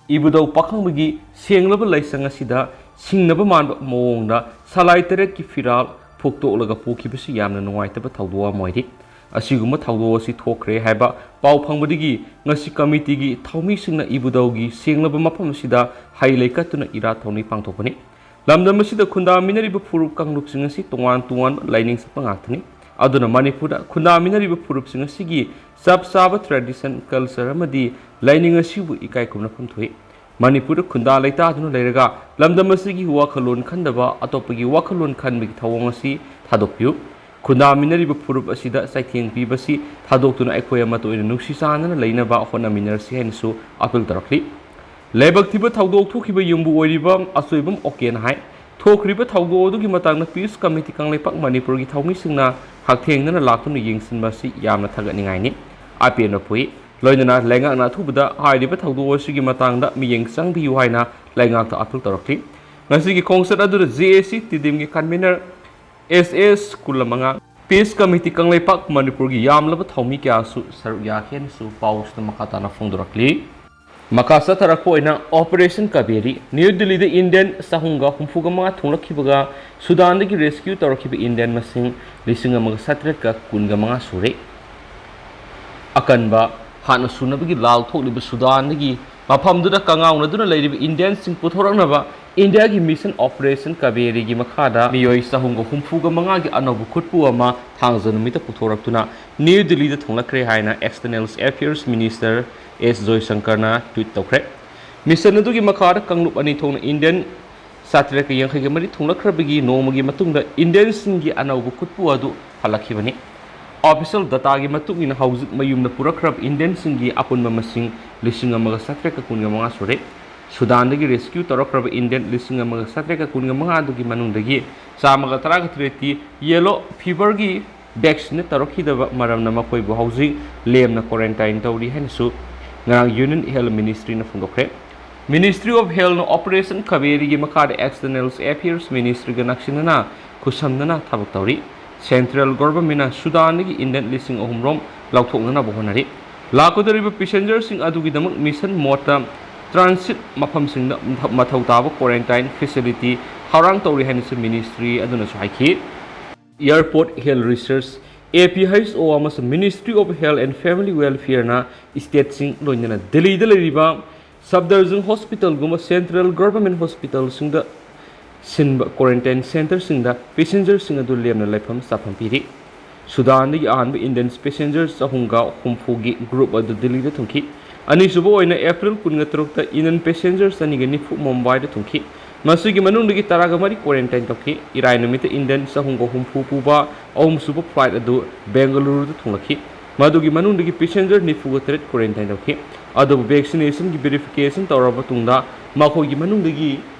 ꯏꯕꯨꯙꯧ ꯄꯥꯈꯪꯕꯒꯤ ꯁꯦꯡꯂꯕ ꯂꯥꯏꯁꯪ ꯑꯁꯤꯗ ꯁꯤꯡꯅꯕ ꯃꯥꯟꯕ ꯃꯑꯣꯡꯗ ꯁꯂꯥꯏ ꯇꯔꯦꯠꯀꯤ ꯐꯤꯔꯥꯜ ꯐꯨꯛꯇꯣꯛꯂꯒ ꯄꯨꯈꯤꯕꯁꯤ ꯌꯥꯝꯅ ꯅꯨꯡꯉꯥꯏꯇꯕ ꯊꯧꯗꯣꯛ ꯑꯃ ꯑꯣꯏꯔꯤ꯫ ꯑꯁꯤꯒꯨꯝꯕ ꯊꯧꯗꯣꯛ ꯑꯁꯤ ꯊꯣꯛꯈ꯭ꯔꯦ ꯍꯥꯏꯕ ꯄꯥꯎ ꯐꯪꯕꯗꯒꯤ ꯉꯁꯤ ꯀꯃꯤꯇꯤꯒꯤ ꯊꯧꯃꯤꯁꯤꯡꯅ ꯏꯕꯨꯙꯧꯒꯤ ꯁꯦꯡꯂꯕ ꯃꯐꯝ ꯑꯁꯤꯗ ꯍꯩ ꯂꯩ ꯀꯠꯇꯨꯅ ꯏꯔꯥꯠ ꯊꯧꯅꯤ ꯄꯥꯡꯊꯣꯛꯄꯅꯤ꯫ ꯂꯝꯗꯝ ꯑꯁꯤꯗ ꯈꯨꯟꯗꯥꯃꯤꯟꯅꯔꯤꯕ ꯐꯨꯔꯨꯞ ꯀꯥꯡꯂꯨꯞꯁꯤꯡ ꯑꯁꯤ ꯇꯣꯉꯥꯟ ꯇꯣꯉꯥꯟꯕ ꯂꯥꯏꯅꯤꯡ ꯆꯠꯄ ꯉꯥꯛꯇꯅꯤ꯫ ꯑꯗꯨꯅ ꯃꯅꯤꯄꯨꯔꯗ ꯈꯨꯟꯗꯥꯃꯤꯟꯅꯔꯤꯕ ꯐꯨꯔꯨꯞꯁꯤꯡ ꯑꯁꯤꯒꯤ ꯆꯞ ꯆꯥꯕ tradition, culture ꯑꯃꯗꯤ ꯂꯥꯏꯅꯤꯡ ꯑꯁꯤꯕꯨ ꯏꯀꯥꯏ ꯈꯨꯝꯅꯐꯝ ꯊꯣꯛꯏ꯫ ꯃꯅꯤꯄꯨꯔꯗ ꯈꯨꯟꯗꯥ ꯂꯩꯇꯥꯗꯨꯅ ꯂꯩꯔꯒ ꯂꯝꯗꯝ ꯑꯁꯤꯒꯤ ꯋꯥꯈꯜꯂꯣꯟ ꯈꯟꯗꯕ, ꯑꯇꯣꯞꯄꯒꯤ ꯋꯥꯈꯜꯂꯣꯟ ꯈꯟꯕꯒꯤ ꯊꯧꯑꯣꯡ ꯑꯁꯤ ꯊꯥꯗꯣꯛꯄꯤꯌꯨ꯫ ꯈꯨꯟꯗꯥꯃꯤꯟꯅꯔꯤꯕ ꯐꯨꯔꯨꯞ ꯑꯁꯤꯗ ꯆꯩꯊꯦꯡ ꯄꯤꯕꯁꯤ ꯊꯥꯗꯣꯛꯇꯨꯅ ꯑꯩꯈꯣꯏ ꯑꯃꯠꯇ ꯑꯣꯏꯅ ꯅꯨꯡꯁꯤ ꯆꯥꯟꯅꯅ ꯂꯩꯅꯕ ꯍꯣꯠꯅꯃꯤꯟꯅꯔꯁꯤ ꯍꯥꯏꯅꯁꯨ appeal ꯇꯧꯔꯛꯂꯤ꯫ ꯂꯥꯏꯕꯛ ꯊꯤꯕ ꯊꯧꯗꯣꯛ ꯊꯣꯛꯈꯤꯕ ꯌꯨꯝꯕꯨ ꯑꯣꯏꯔꯤꯕ ꯑꯆꯣꯏꯕꯝ ꯑꯣꯀꯦꯟ ꯍꯥꯏ꯫ ꯊꯣꯛꯈ꯭ꯔꯤꯕ ꯊꯧꯗꯣꯛ ꯑꯗꯨꯒꯤ ꯃꯇꯥꯡꯗ Peace Committee ꯀꯪꯂꯩꯄꯥꯛ ꯃꯅꯤꯄꯨꯔꯒꯤ ꯊꯧꯃꯤꯁꯤꯡꯅ ꯍꯛꯊꯦꯡꯅꯅ ꯂꯥꯛꯇꯨꯅ ꯌꯦꯡꯁꯤꯟꯕ ꯑꯁꯤ ꯌꯥꯝꯅ ꯊꯥꯒꯠꯅꯤꯡꯉꯥꯏꯅꯤ꯫ ꯑꯄꯦꯟꯕ ꯄꯣꯛꯏ꯫ ꯂꯣꯏꯅꯅ ꯂꯩꯉꯥꯛꯅ ꯑꯊꯨꯕꯗ ꯍꯥꯏꯔꯤꯕ ꯊꯧꯗꯣꯛ ꯑꯁꯤꯒꯤ ꯃꯇꯥꯡꯗ ꯃꯤꯠꯌꯦꯡ ꯆꯪꯕꯤꯌꯨ ꯍꯥꯏꯅ ꯂꯩꯉꯥꯛꯇ appeal ꯇꯧꯔꯛꯂꯤ꯫ ꯉꯁꯤꯒꯤ ꯈꯣꯡꯆꯠ ꯑꯗꯨꯗ J A C ꯇꯤꯗꯤꯝꯒꯤ convener S S ꯀꯨꯟꯃꯉꯥ, Peace Committee ꯀꯪꯂꯩꯄꯥꯛ ꯃꯅꯤꯄꯨꯔꯒꯤ ꯌꯥꯝꯂꯕ ꯊꯧꯃꯤ ꯀꯌꯥꯁꯨ ꯁꯔꯨꯛ ꯌꯥꯈꯤ ꯍꯥꯏꯅꯁꯨ ꯄꯥꯎꯁꯤꯗ ꯃꯈꯥ ꯇꯥꯅ ꯐꯣꯡꯗꯣꯔꯛꯂꯤ꯫ ꯃꯈꯥ ꯆꯠꯊꯔꯛꯄ ꯑꯣꯏꯅ Operation Kaveri, ꯅ꯭ꯌꯨ ꯗꯤꯜꯂꯤꯗ Indian ꯆꯍꯨꯝꯒ ꯍꯨꯝꯐꯨꯒ ꯃꯉꯥ ꯊꯨꯡꯂꯛꯈꯤꯕꯒ ꯁꯨꯗꯥꯟꯗꯒꯤ rescue ꯇꯧꯔꯛꯈꯤꯕ Indian ꯃꯁꯤꯡ ꯂꯤꯁꯤꯡ ꯑꯃꯒ ꯆꯥꯇ꯭ꯔꯦꯠꯀ ꯀꯨꯟꯒ ꯃꯉꯥ ꯁꯨꯔꯦ꯫ ꯑꯀꯟꯕ ꯍꯥꯠꯅ ꯁꯨꯅꯕꯒꯤ ꯂꯥꯜ ꯊꯣꯛꯂꯤꯕ ꯁꯨꯗꯥꯟꯗꯒꯤ ꯃꯐꯝꯗꯨꯗ ꯀꯉꯥꯎꯅꯗꯨꯅ ꯂꯩꯔꯤꯕ Indianꯁꯤꯡ ꯄꯨꯊꯣꯔꯛꯅꯕ ꯏꯟꯗꯤꯌꯥꯒꯤ Mission Operation Kaveriꯒꯤ ꯃꯈꯥꯗ ꯃꯤꯑꯣꯏ ꯆꯍꯨꯝꯒ ꯍꯨꯝꯐꯨꯒ ꯃꯉꯥꯒꯤ ꯑꯅꯧꯕ ꯈꯨꯠꯄꯨ ꯑꯃ ꯊꯥꯡꯖ ꯅꯨꯃꯤꯠꯇ ꯄꯨꯊꯣꯔꯛꯇꯨꯅ ꯅ꯭ꯌꯨ ꯗꯤꯜꯂꯤꯗ ꯊꯨꯡꯂꯛꯈ꯭ꯔꯦ ꯍꯥꯏꯅ External Affairs Minister S ꯖꯣꯏꯁꯪꯀꯔꯅ tweet ꯇꯧꯈ꯭ꯔꯦ꯫ Mission ꯑꯗꯨꯒꯤ ꯃꯈꯥꯗ ꯀꯥꯡꯂꯨꯞ ꯑꯅꯤ ꯊꯣꯛꯅ Indian ꯆꯥꯇ꯭ꯔꯦꯠꯀ ꯌꯥꯡꯈꯩꯒ ꯃꯔꯤ ꯊꯨꯡꯂꯛꯈ꯭ꯔꯕꯒꯤ ꯅꯣꯡꯃꯒꯤ ꯃꯇꯨꯡꯗ Indianꯁꯤꯡꯒꯤ ꯑꯅꯧꯕ ꯈꯨꯠꯄꯨ ꯑꯗꯨ ꯐꯜꯂꯛꯈꯤꯕꯅꯤ꯫ Official dataꯒꯤ ꯃꯇꯨꯡ ꯏꯟꯅ ꯍꯧꯖꯤꯛ ꯃꯌꯨꯝꯗ ꯄꯨꯔꯛꯈ꯭ꯔꯕ Indianꯁꯤꯡꯒꯤ ꯑꯄꯨꯟꯕ ꯃꯁꯤꯡ ꯂꯤꯁꯤꯡ ꯑꯃꯒ ꯆꯥꯇ꯭ꯔꯦꯠꯀ ꯀꯨꯟꯒ ꯃꯉꯥ ꯁꯨꯔꯦ꯫ ꯁꯨꯗꯥꯟꯗꯒꯤ rescue ꯇꯧꯔꯛꯈ꯭ꯔꯕ Indian ꯂꯤꯁꯤꯡ ꯑꯃꯒ ꯆꯥꯇ꯭ꯔꯦꯠꯀ ꯀꯨꯟꯒ ꯃꯉꯥ ꯑꯗꯨꯒꯤ ꯃꯅꯨꯡꯗꯒꯤ ꯆꯥꯝꯃꯒ ꯇꯔꯥꯒ ꯇꯔꯦꯠꯇꯤ yellow feverꯒꯤ vaccinate ꯇꯧꯔꯛꯈꯤꯗꯕ ꯃꯔꯝꯅ ꯃꯈꯣꯏꯕꯨ ꯍꯧꯖꯤꯛ ꯂꯦꯝꯅ quarantine ꯇꯧꯔꯤ ꯍꯥꯏꯅꯁꯨ ꯉꯔꯥꯡ Union Health Ministryꯅ ꯐꯣꯡꯗꯣꯛꯈ꯭ꯔꯦ꯫ Ministry of Healthꯅ Operation Kaveriꯒꯤ ꯃꯈꯥꯗ External Affairs Ministryꯒ ꯅꯛꯁꯤꯟꯅꯅ ꯈꯨꯠꯁꯝꯅꯅ ꯊꯕꯛ ꯇꯧꯔꯤ꯫ Central Governmentꯅ ꯁꯨꯗꯥꯟꯗꯒꯤ Indian ꯂꯤꯁꯤꯡ ꯑꯍꯨꯝ ꯔꯣꯝ ꯂꯧꯊꯣꯛꯅꯅꯕ ꯍꯣꯠꯅꯔꯤ꯫ ꯂꯥꯛꯀꯗꯧꯔꯤꯕ passengerꯁꯤꯡ ꯑꯗꯨꯒꯤꯗꯃꯛ Mission Modeꯇ ꯇ꯭ꯔꯥꯟꯁꯤꯠ ꯃꯐꯝꯁꯤꯡꯗ ꯃꯊꯧ ꯇꯥꯕ ꯀ꯭ꯋꯥꯔꯦꯟꯇꯥꯏꯟ ꯐꯦꯁꯤꯂꯤꯇꯤ ꯊꯧꯔꯥꯡ ꯇꯧꯔꯤ ꯍꯥꯏꯅꯁꯨ ꯃꯤꯅꯤꯁꯇ꯭ꯔꯤ ꯑꯗꯨꯅꯁꯨ ꯍꯥꯏꯈꯤ꯫ Airport health resources, A P H O, ꯑꯃꯁꯨꯡ ministry of health and family ꯋꯦꯜꯐꯤꯌꯔꯅ ꯁ꯭ꯇꯦꯠꯁꯤꯡ, ꯂꯣꯏꯅꯅ ꯗꯦꯜꯂꯤꯗ ꯂꯩꯔꯤꯕ ꯁꯕꯗꯔꯖꯟ ꯍꯣꯁꯄꯤꯇꯥꯜꯒꯨꯝꯕ ꯁꯦꯟꯇ꯭ꯔꯦꯜ ꯒꯚꯔꯟꯃꯦꯟꯠ ꯍꯣꯁꯄꯤꯇꯥꯜꯁꯤꯡꯗ ꯁꯤꯟꯕ ꯀ꯭ꯋꯥꯔꯦꯟꯇꯥꯏꯟ ꯁꯦꯟꯇꯔꯁꯤꯡꯗ ꯄꯦꯁꯦꯟꯖꯔꯁꯤꯡ ꯑꯗꯨ ꯂꯦꯝꯅ ꯂꯩꯐꯝ ꯆꯥꯐꯝ ꯄꯤꯔꯤ꯫ ꯁꯨꯗꯥꯟꯗꯒꯤ ꯑꯍꯥꯟꯕ ꯏꯟꯗꯤꯌꯟ ꯄꯦꯁꯦꯟꯖꯔ ꯆꯍꯨꯝꯒ ꯍꯨꯝꯐꯨꯒꯤ ꯒ꯭ꯔꯨꯞ ꯑꯗꯨ ꯗꯤꯜꯂꯤꯗ ꯊꯨꯡꯈꯤ꯫ ꯑꯅꯤꯁꯨꯕ ꯑꯣꯏꯅ ꯑꯦꯄ꯭ꯔꯤꯜ ꯀꯨꯟꯒ ꯇꯔꯨꯛꯇ ꯏꯟꯗꯤꯌꯟ ꯄꯦꯁꯦꯟꯖꯔ ꯆꯅꯤꯒ ꯅꯤꯐꯨ ꯃꯨꯝꯕꯥꯏꯗ ꯊꯨꯡꯈꯤ꯫ ꯃꯁꯤꯒꯤ ꯃꯅꯨꯡꯗꯒꯤ ꯇꯔꯥꯒ ꯃꯔꯤ ꯀ꯭ꯋꯥꯔꯦꯟꯇꯥꯏꯟ ꯇꯧꯈꯤ꯫ ꯏꯔꯥꯏ ꯅꯨꯃꯤꯠꯇ ꯏꯟꯗꯤꯌꯟ ꯆꯍꯨꯝꯒ ꯍꯨꯝꯐꯨ ꯄꯨꯕ ꯑꯍꯨꯝꯁꯨꯕ ꯐ꯭ꯂꯥꯏꯠ ꯑꯗꯨ ꯕꯦꯡꯒꯂꯨꯔꯨꯗ ꯊꯨꯡꯂꯈꯤ꯫ ꯃꯗꯨꯒꯤ ꯃꯅꯨꯡꯗꯒꯤ ꯄꯦꯁꯦꯟꯖꯔ ꯅꯤꯐꯨꯒ ꯇꯔꯦꯠ ꯀ꯭ꯋꯥꯔꯦꯟꯇꯥꯏꯟ ꯇꯧꯈꯤ꯫ ꯑꯗꯨꯕꯨ ꯚꯦꯛꯁꯤꯅꯦꯁꯟꯒꯤ ꯚꯦꯔꯤꯐꯤꯀꯦꯁꯟ ꯇꯧꯔꯕ ꯃꯇꯨꯡꯗ ꯃꯈꯣꯏꯒꯤ ꯃꯅꯨꯡꯗꯒꯤ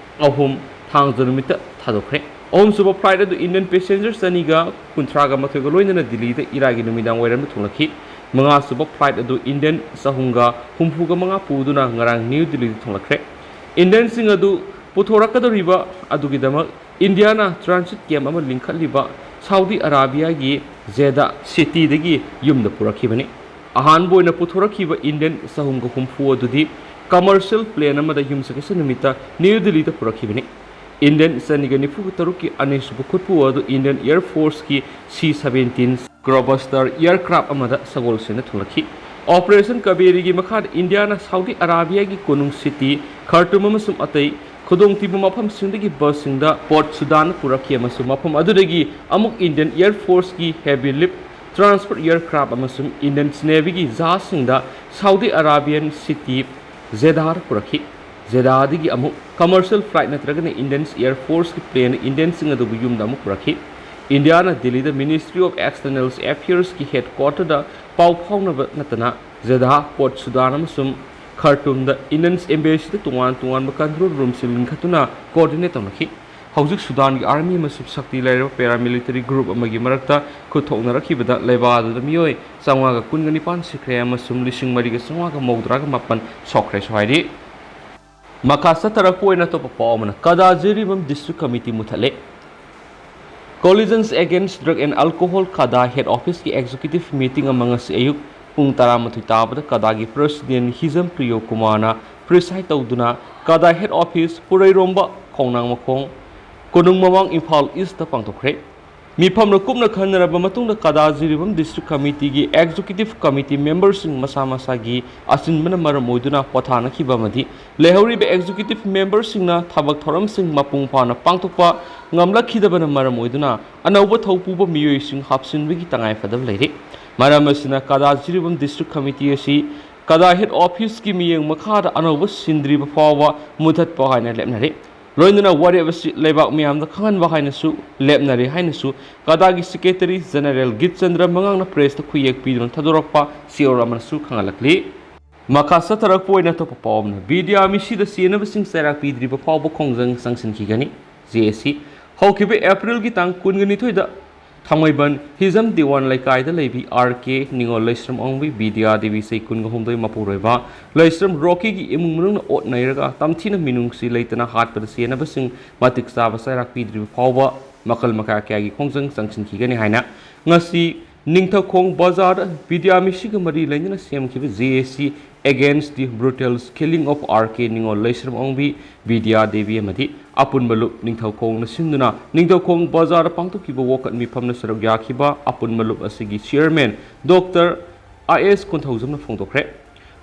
ꯑꯍꯨꯝ ꯊꯥꯡꯖ ꯅꯨꯃꯤꯠꯇ ꯊꯥꯗꯣꯛꯈ꯭ꯔꯦ꯫ ꯑꯍꯨꯝꯁꯨꯕ ꯐ꯭ꯂꯥꯏꯠ ꯑꯗꯨ ꯏꯟꯗꯤꯌꯟ ꯄꯦꯁꯦꯟꯖꯔ ꯆꯅꯤꯒ ꯀꯨꯟꯊ꯭ꯔꯥꯒ ꯃꯥꯊꯣꯏꯒ ꯂꯣꯏꯅꯅ ꯗꯤꯜꯂꯤꯗ ꯏꯔꯥꯏꯒꯤ ꯅꯨꯃꯤꯗꯥꯡ ꯋꯥꯏꯔꯝꯗ ꯊꯨꯡꯂꯈꯤ꯫ ꯃꯉꯥꯁꯨꯕ ꯐ꯭ꯂꯥꯏꯠ ꯑꯗꯨ ꯏꯟꯗꯤꯌꯟ ꯆꯍꯨꯝꯒ ꯍꯨꯝꯐꯨꯒ ꯃꯉꯥ ꯄꯨꯗꯨꯅ ꯉꯔꯥꯡ ꯅ꯭ꯌꯨ ꯗꯤꯜꯂꯤꯗ ꯊꯨꯡꯂꯈ꯭ꯔꯦ꯫ ꯏꯟꯗꯤꯌꯟꯁꯤꯡ ꯑꯗꯨ ꯄꯨꯊꯣꯔꯛꯀꯗꯧꯔꯤꯕ ꯑꯗꯨꯒꯤꯗꯃꯛ ꯏꯟꯗꯤꯌꯥꯅ ꯇ꯭ꯔꯥꯟꯁꯤꯠ ꯀꯦꯝꯞ ꯑꯃ ꯂꯤꯡꯈꯠꯂꯤꯕ ꯁꯥꯎꯗꯤ ꯑꯔꯥꯕꯤꯌꯥꯒꯤ ꯖꯦꯗꯥ ꯁꯤꯇꯤꯗꯒꯤ ꯌꯨꯝꯗ ꯄꯨꯔꯛꯈꯤꯕꯅꯤ꯫ ꯑꯍꯥꯟꯕ ꯑꯣꯏꯅ ꯄꯨꯊꯣꯔꯛꯈꯤꯕ ꯏꯟꯗꯤꯌꯟ ꯆꯍꯨꯝꯒ ꯍꯨꯝꯐꯨ ꯑꯗꯨꯗꯤ ꯀꯃꯔꯁꯤꯌꯦꯜ ꯄ꯭ꯂꯦꯟ ꯑꯃꯗ ꯌꯨꯝꯁꯀꯩꯁ ꯅꯨꯃꯤꯠꯇ ꯅ꯭ꯌꯨ ꯗꯤꯜꯂꯤꯗ ꯄꯨꯔꯛꯈꯤꯕꯅꯤ꯫ ꯏꯟꯗꯤꯌꯟ ꯆꯅꯤꯒ ꯅꯤꯐꯨꯒ ꯇꯔꯨꯛꯀꯤ ꯑꯅꯤꯁꯨꯕ ꯈꯨꯠꯄꯨ ꯑꯗꯨ ꯏꯟꯗꯤꯌꯟ ꯑꯦꯌꯔ ꯐꯣꯔꯁꯀꯤ ꯁꯤ ꯁꯕꯦꯟꯇꯤꯟ ꯒ꯭ꯂꯣꯕꯁꯇꯔ ꯑꯦꯌꯔꯀ꯭ꯔꯥꯐ ꯑꯃꯗ ꯁꯒꯣꯜꯁꯦꯟꯗ ꯊꯨꯡꯂꯈꯤ꯫ ꯑꯣꯄꯔꯦꯁꯟ ꯀꯕꯦꯔꯤꯒꯤ ꯃꯈꯥꯗ ꯏꯟꯗꯤꯌꯥꯅ ꯁꯥꯎꯗꯤ ꯑꯔꯥꯕꯤꯌꯥꯒꯤ ꯀꯣꯅꯨꯡ ꯁꯤꯇꯤ ꯈꯔꯇꯨꯝ ꯑꯃꯁꯨꯡ ꯑꯇꯩ ꯈꯨꯗꯣꯡꯊꯤꯕ ꯃꯐꯝꯁꯤꯡꯗꯒꯤ ꯕꯁꯁꯤꯡꯗ ꯄꯣꯔꯠ ꯁꯨꯗꯥꯟꯗ ꯄꯨꯔꯛꯈꯤ ꯑꯃꯁꯨꯡ ꯃꯐꯝ ꯑꯗꯨꯗꯒꯤ ꯑꯃꯨꯛ ꯏꯟꯗꯤꯌꯟ ꯑꯦꯌꯔ ꯐꯣꯔꯁꯀꯤ ꯍꯦꯚꯤ ꯂꯤꯐ ꯇ꯭ꯔꯥꯟꯁꯄꯣꯔꯠ ꯑꯦꯌꯔꯀ꯭ꯔꯥꯐ ꯑꯃꯁꯨꯡ ꯏꯟꯗꯤꯌꯟ ꯅꯦꯚꯤꯒꯤ ꯖꯍꯥꯖꯁꯤꯡꯗ ꯁꯥꯎꯗꯤ ꯑꯔꯥꯕꯤꯌꯥꯟ ꯁꯤꯇꯤ ꯖꯦꯗꯥꯗ ꯄꯨꯔꯛꯈꯤ꯫ ꯖꯦꯗꯥꯗꯒꯤ ꯑꯃꯨꯛ ꯀꯃꯔꯁꯤꯌꯦꯜ ꯐ꯭ꯂꯥꯏꯠ ꯅꯠꯇ꯭ꯔꯒꯅ ꯏꯟꯗꯤꯌꯟ ꯑꯦꯌꯔ ꯐꯣꯔꯁꯀꯤ ꯄ꯭ꯂꯦꯟꯅ ꯏꯟꯗꯤꯌꯟꯁꯤꯡ ꯑꯗꯨꯕꯨ ꯌꯨꯝꯗ ꯑꯃꯨꯛ ꯄꯨꯔꯛꯈꯤ꯫ ꯏꯟꯗꯤꯌꯥꯅ ꯗꯤꯜꯂꯤꯗ ꯃꯤꯅꯤꯁꯇ꯭ꯔꯤ ꯑꯣꯐ ꯑꯦꯛꯁꯇꯔꯅꯦꯜ ꯑꯦꯐꯤꯌꯔꯁꯀꯤ ꯍꯦꯗꯀ꯭ꯋꯥꯇꯔꯗ ꯄꯥꯎ ꯐꯥꯎꯅꯕ ꯅꯠꯇꯅ ꯖꯦꯗꯥ, ꯄꯣꯔꯠ ꯁꯨꯗꯥꯟ ꯑꯃꯁꯨꯡ ꯈꯔꯇꯨꯝꯗ ꯏꯟꯗꯤꯌꯟ ꯑꯦꯝꯕꯦꯁꯤꯗ ꯇꯣꯉꯥꯟ ꯇꯣꯉꯥꯟꯕ ꯀꯟꯇ꯭ꯔꯣꯜ ꯔꯨꯝꯁꯤꯡ ꯂꯤꯡꯈꯠꯇꯨꯅ ꯀꯣꯑꯣꯔꯗꯤꯅꯦꯠ ꯇꯧꯅꯈꯤ꯫ ꯍꯧꯖꯤꯛ ꯁꯨꯗꯥꯟꯒꯤ ꯑꯥꯔꯃꯤ ꯑꯃꯁꯨꯡ ꯁꯛꯇꯤ ꯂꯩꯔꯕ ꯄꯦꯔꯥꯃꯤꯂꯤꯇꯔꯤ ꯒ꯭ꯔꯨꯞ ꯑꯃꯒꯤ ꯃꯔꯛꯇ ꯈꯨꯠ ꯊꯣꯛꯅꯔꯛꯈꯤꯕꯗ ꯂꯩꯕꯥꯛ ꯑꯗꯨꯗ ꯃꯤꯑꯣꯏ ꯆꯥꯝꯃꯉꯥꯒ ꯀꯨꯟꯒ ꯅꯤꯄꯥꯟ ꯁꯤꯈ꯭ꯔꯦ ꯑꯃꯁꯨꯡ ꯂꯤꯁꯤꯡ ꯃꯔꯤꯒ ꯆꯥꯝꯃꯉꯥꯒ ꯃꯧꯗ꯭ꯔꯥꯒ ꯃꯥꯄꯟ ꯁꯣꯛꯈ꯭ꯔꯦꯁꯨ ꯍꯥꯏꯔꯤ꯫ ꯃꯈꯥ ꯆꯠꯊꯔꯛꯄ ꯑꯣꯏꯅ ꯑꯇꯣꯞꯄ ꯄꯥꯎ ꯑꯃꯅ, ꯀꯗꯥ ꯖꯤꯔꯤꯕꯥꯝ ꯗꯤꯁꯇ꯭ꯔꯤꯛ ꯀꯃꯤꯇꯤ ꯃꯨꯊꯠꯂꯦ꯫ Coalition Against Drug and Alcohol, ꯀꯗꯥ ꯍꯦꯗ ꯑꯣꯐꯤꯁꯀꯤ ꯑꯦꯛꯖꯤꯀ꯭ꯌꯨꯇꯤꯚ ꯃꯤꯇꯤꯡ ꯑꯃ ꯉꯁꯤ ꯑꯌꯨꯛ ꯄꯨꯡ ꯇꯔꯥꯃꯥꯊꯣꯏ ꯇꯥꯕꯗ ꯀꯗꯥꯒꯤ ꯄ꯭ꯔꯦꯁꯤꯗꯦꯟ ꯍꯤꯖꯝ ꯄ꯭ꯔꯤꯌꯣ ꯀꯨꯃꯥꯔꯅ ꯄ꯭ꯔꯤꯁꯥꯏꯗ ꯇꯧꯗꯨꯅ ꯀꯗꯥ ꯍꯦꯗ ꯑꯣꯐꯤꯁ, ꯄꯨꯔꯩꯔꯣꯝꯕ, ꯈꯣꯡꯅꯥꯡ ꯃꯈꯣꯡ, ꯀꯣꯅꯨꯡ ꯃꯃꯥꯡ, ꯏꯝꯐꯥꯜ ꯏꯁꯇ ꯄꯥꯡꯊꯣꯛꯈ꯭ꯔꯦ꯫ ꯃꯤꯐꯝꯅ ꯀꯨꯞꯅ ꯈꯟꯅꯔꯕ ꯃꯇꯨꯡꯗ ꯀꯗꯥ ꯖꯤꯔꯤꯕꯥꯝ ꯗꯤꯁꯇ꯭ꯔꯤꯛ ꯀꯃꯤꯇꯤꯒꯤ ꯑꯦꯛꯖꯤꯀ꯭ꯌꯨꯇꯤꯚ ꯀꯃꯤꯇꯤ ꯃꯦꯝꯕꯔꯁꯤꯡ ꯃꯁꯥ ꯃꯁꯥꯒꯤ ꯑꯆꯤꯟꯕꯅ ꯃꯔꯝ ꯑꯣꯏꯗꯨꯅ ꯄꯣꯊꯥꯅꯈꯤꯕ ꯑꯃꯗꯤ ꯂꯩꯍꯧꯔꯤꯕ ꯑꯦꯛꯖꯤꯀ꯭ꯌꯨꯇꯤꯚ ꯃꯦꯝꯕꯔꯁꯤꯡꯅ ꯊꯕꯛ ꯊꯧꯔꯝꯁꯤꯡ ꯃꯄꯨꯡ ꯐꯥꯅ ꯄꯥꯡꯊꯣꯛꯄ ꯉꯝꯂꯛꯈꯤꯗꯕꯅ ꯃꯔꯝ ꯑꯣꯏꯗꯨꯅ ꯑꯅꯧꯕ ꯊꯧ ꯄꯨꯕ ꯃꯤꯑꯣꯏꯁꯤꯡ ꯍꯥꯞꯆꯤꯟꯕꯒꯤ ꯇꯉꯥꯏꯐꯗꯕ ꯂꯩꯔꯤ꯫ ꯃꯔꯝ ꯑꯁꯤꯅ ꯀꯗꯥ ꯖꯤꯔꯤꯕꯥꯝ ꯗꯤꯁꯇ꯭ꯔꯤꯛ ꯀꯃꯤꯇꯤ ꯑꯁꯤ ꯀꯗꯥ ꯍꯦꯗ ꯑꯣꯐꯤꯁꯀꯤ ꯃꯤꯠꯌꯦꯡ ꯃꯈꯥꯗ ꯑꯅꯧꯕ ꯁꯤꯟꯗ꯭ꯔꯤꯕ ꯐꯥꯎꯕ ꯃꯨꯊꯠꯄ ꯍꯥꯏꯅ ꯂꯦꯞꯅꯔꯤ꯫ ꯂꯣꯏꯅꯅ ꯋꯥꯔꯦꯞ ꯑꯁꯤ ꯂꯩꯕꯥꯛ ꯃꯤꯌꯥꯝꯗ ꯈꯪꯍꯟꯕ ꯍꯥꯏꯅꯁꯨ ꯂꯦꯞꯅꯔꯦ ꯍꯥꯏꯅꯁꯨ ꯀꯗꯥꯒꯤ ꯁꯦꯀ꯭ꯔꯦꯇꯔꯤ ꯖꯦꯅꯔꯦꯜ ꯒꯤꯠꯆꯟꯗ꯭ꯔ ꯃꯉꯥꯡꯅ ꯄ꯭ꯔꯦꯁꯇ ꯈꯨꯌꯦꯛ ꯄꯤꯗꯨꯅ ꯊꯥꯗꯣꯔꯛꯄ ꯁꯤꯑꯣꯔ ꯑꯃꯅꯁꯨ ꯈꯪꯍꯜꯂꯛꯂꯤ꯫ ꯃꯈꯥ ꯆꯠꯊꯔꯛꯄ ꯑꯣꯏꯅ ꯑꯇꯣꯞꯄ ꯄꯥꯎ ꯑꯃꯅ, ꯕꯤꯗ꯭ꯌꯥ ꯃꯤꯁꯤꯗ ꯆꯦꯟꯅꯕꯁꯤꯡ ꯆꯩꯔꯥꯛ ꯄꯤꯗ꯭ꯔꯤꯕ ꯐꯥꯎꯕ ꯈꯣꯡꯖꯪ ꯆꯪꯁꯤꯟꯈꯤꯒꯅꯤ꯫ ꯖꯦ ꯑꯦ ꯁꯤ꯫ ꯍꯧꯈꯤꯕ ꯑꯦꯄ꯭ꯔꯤꯜꯒꯤ ꯇꯥꯡ ꯀꯨꯟꯒ ꯅꯤꯊꯣꯏꯗ ꯊꯥꯡꯃꯩꯕꯟ ꯍꯤꯖꯝ ꯗꯤꯋꯥꯟ ꯂꯩꯀꯥꯏꯗ ꯂꯩꯕꯤ ꯑꯥꯔ ꯀꯦ ꯅꯤꯉꯣꯜ ꯂꯩꯁ꯭ꯔꯝ ꯑꯣꯡꯕꯤ, ꯕꯤꯗ꯭ꯌꯥ ꯗꯦꯕꯤ ꯆꯍꯤ ꯀꯨꯟꯒ ꯍꯨꯝꯗꯣꯏ ꯃꯄꯨꯔꯣꯏꯕ ꯂꯩꯁ꯭ꯔꯝ ꯔꯣꯀꯤꯒꯤ ꯏꯃꯨꯡ ꯃꯅꯨꯡꯅ ꯑꯣꯠ ꯅꯩꯔꯒ ꯇꯝꯊꯤꯅ ꯃꯤꯅꯨꯡꯁꯤ ꯂꯩꯇꯅ ꯍꯥꯠꯄꯗ ꯆꯦꯟꯅꯕꯁꯤꯡ ꯃꯇꯤꯛ ꯆꯥꯕ ꯆꯩꯔꯥꯛ ꯄꯤꯗ꯭ꯔꯤꯕ ꯐꯥꯎꯕ ꯃꯈꯜ ꯃꯈꯥ ꯀꯌꯥꯒꯤ ꯈꯣꯡꯖꯪ ꯆꯪꯁꯤꯟꯈꯤꯒꯅꯤ ꯍꯥꯏꯅ ꯉꯁꯤ ꯅꯤꯡꯊꯧꯈꯣꯡ ꯕꯖꯥꯔꯗ ꯕꯤꯗ꯭ꯌꯥ ꯃꯤꯁꯤꯒ ꯃꯔꯤ ꯂꯩꯅꯅ ꯁꯦꯝꯈꯤꯕ ꯖꯦ ꯑꯦ ꯁꯤ Against the Brutal Killing of R K Ningol Leishram ꯑꯣꯡꯕꯤ, ꯕꯤꯗ꯭ꯌꯥ ꯗꯦꯕꯤ ꯑꯃꯗꯤ ꯑꯄꯨꯟꯕ ꯂꯨꯞ ꯅꯤꯡꯊꯧꯈꯣꯡꯅ ꯁꯤꯟꯗꯨꯅ ꯅꯤꯡꯊꯧꯈꯣꯡ ꯕꯖꯥꯔꯗ ꯄꯥꯡꯊꯣꯛꯈꯤꯕ ꯋꯥꯀꯠ ꯃꯤꯐꯝꯗ ꯁꯔꯨꯛ ꯌꯥꯈꯤꯕ ꯑꯄꯨꯟꯕ ꯂꯨꯞ ꯑꯁꯤꯒꯤ ꯆꯤꯌꯔꯃꯦꯟ ꯗꯣꯛꯇꯔ ꯑꯥꯏ ꯑꯦꯁ ꯀꯣꯟꯊꯧꯖꯝꯅ ꯐꯣꯡꯗꯣꯛꯈ꯭ꯔꯦ꯫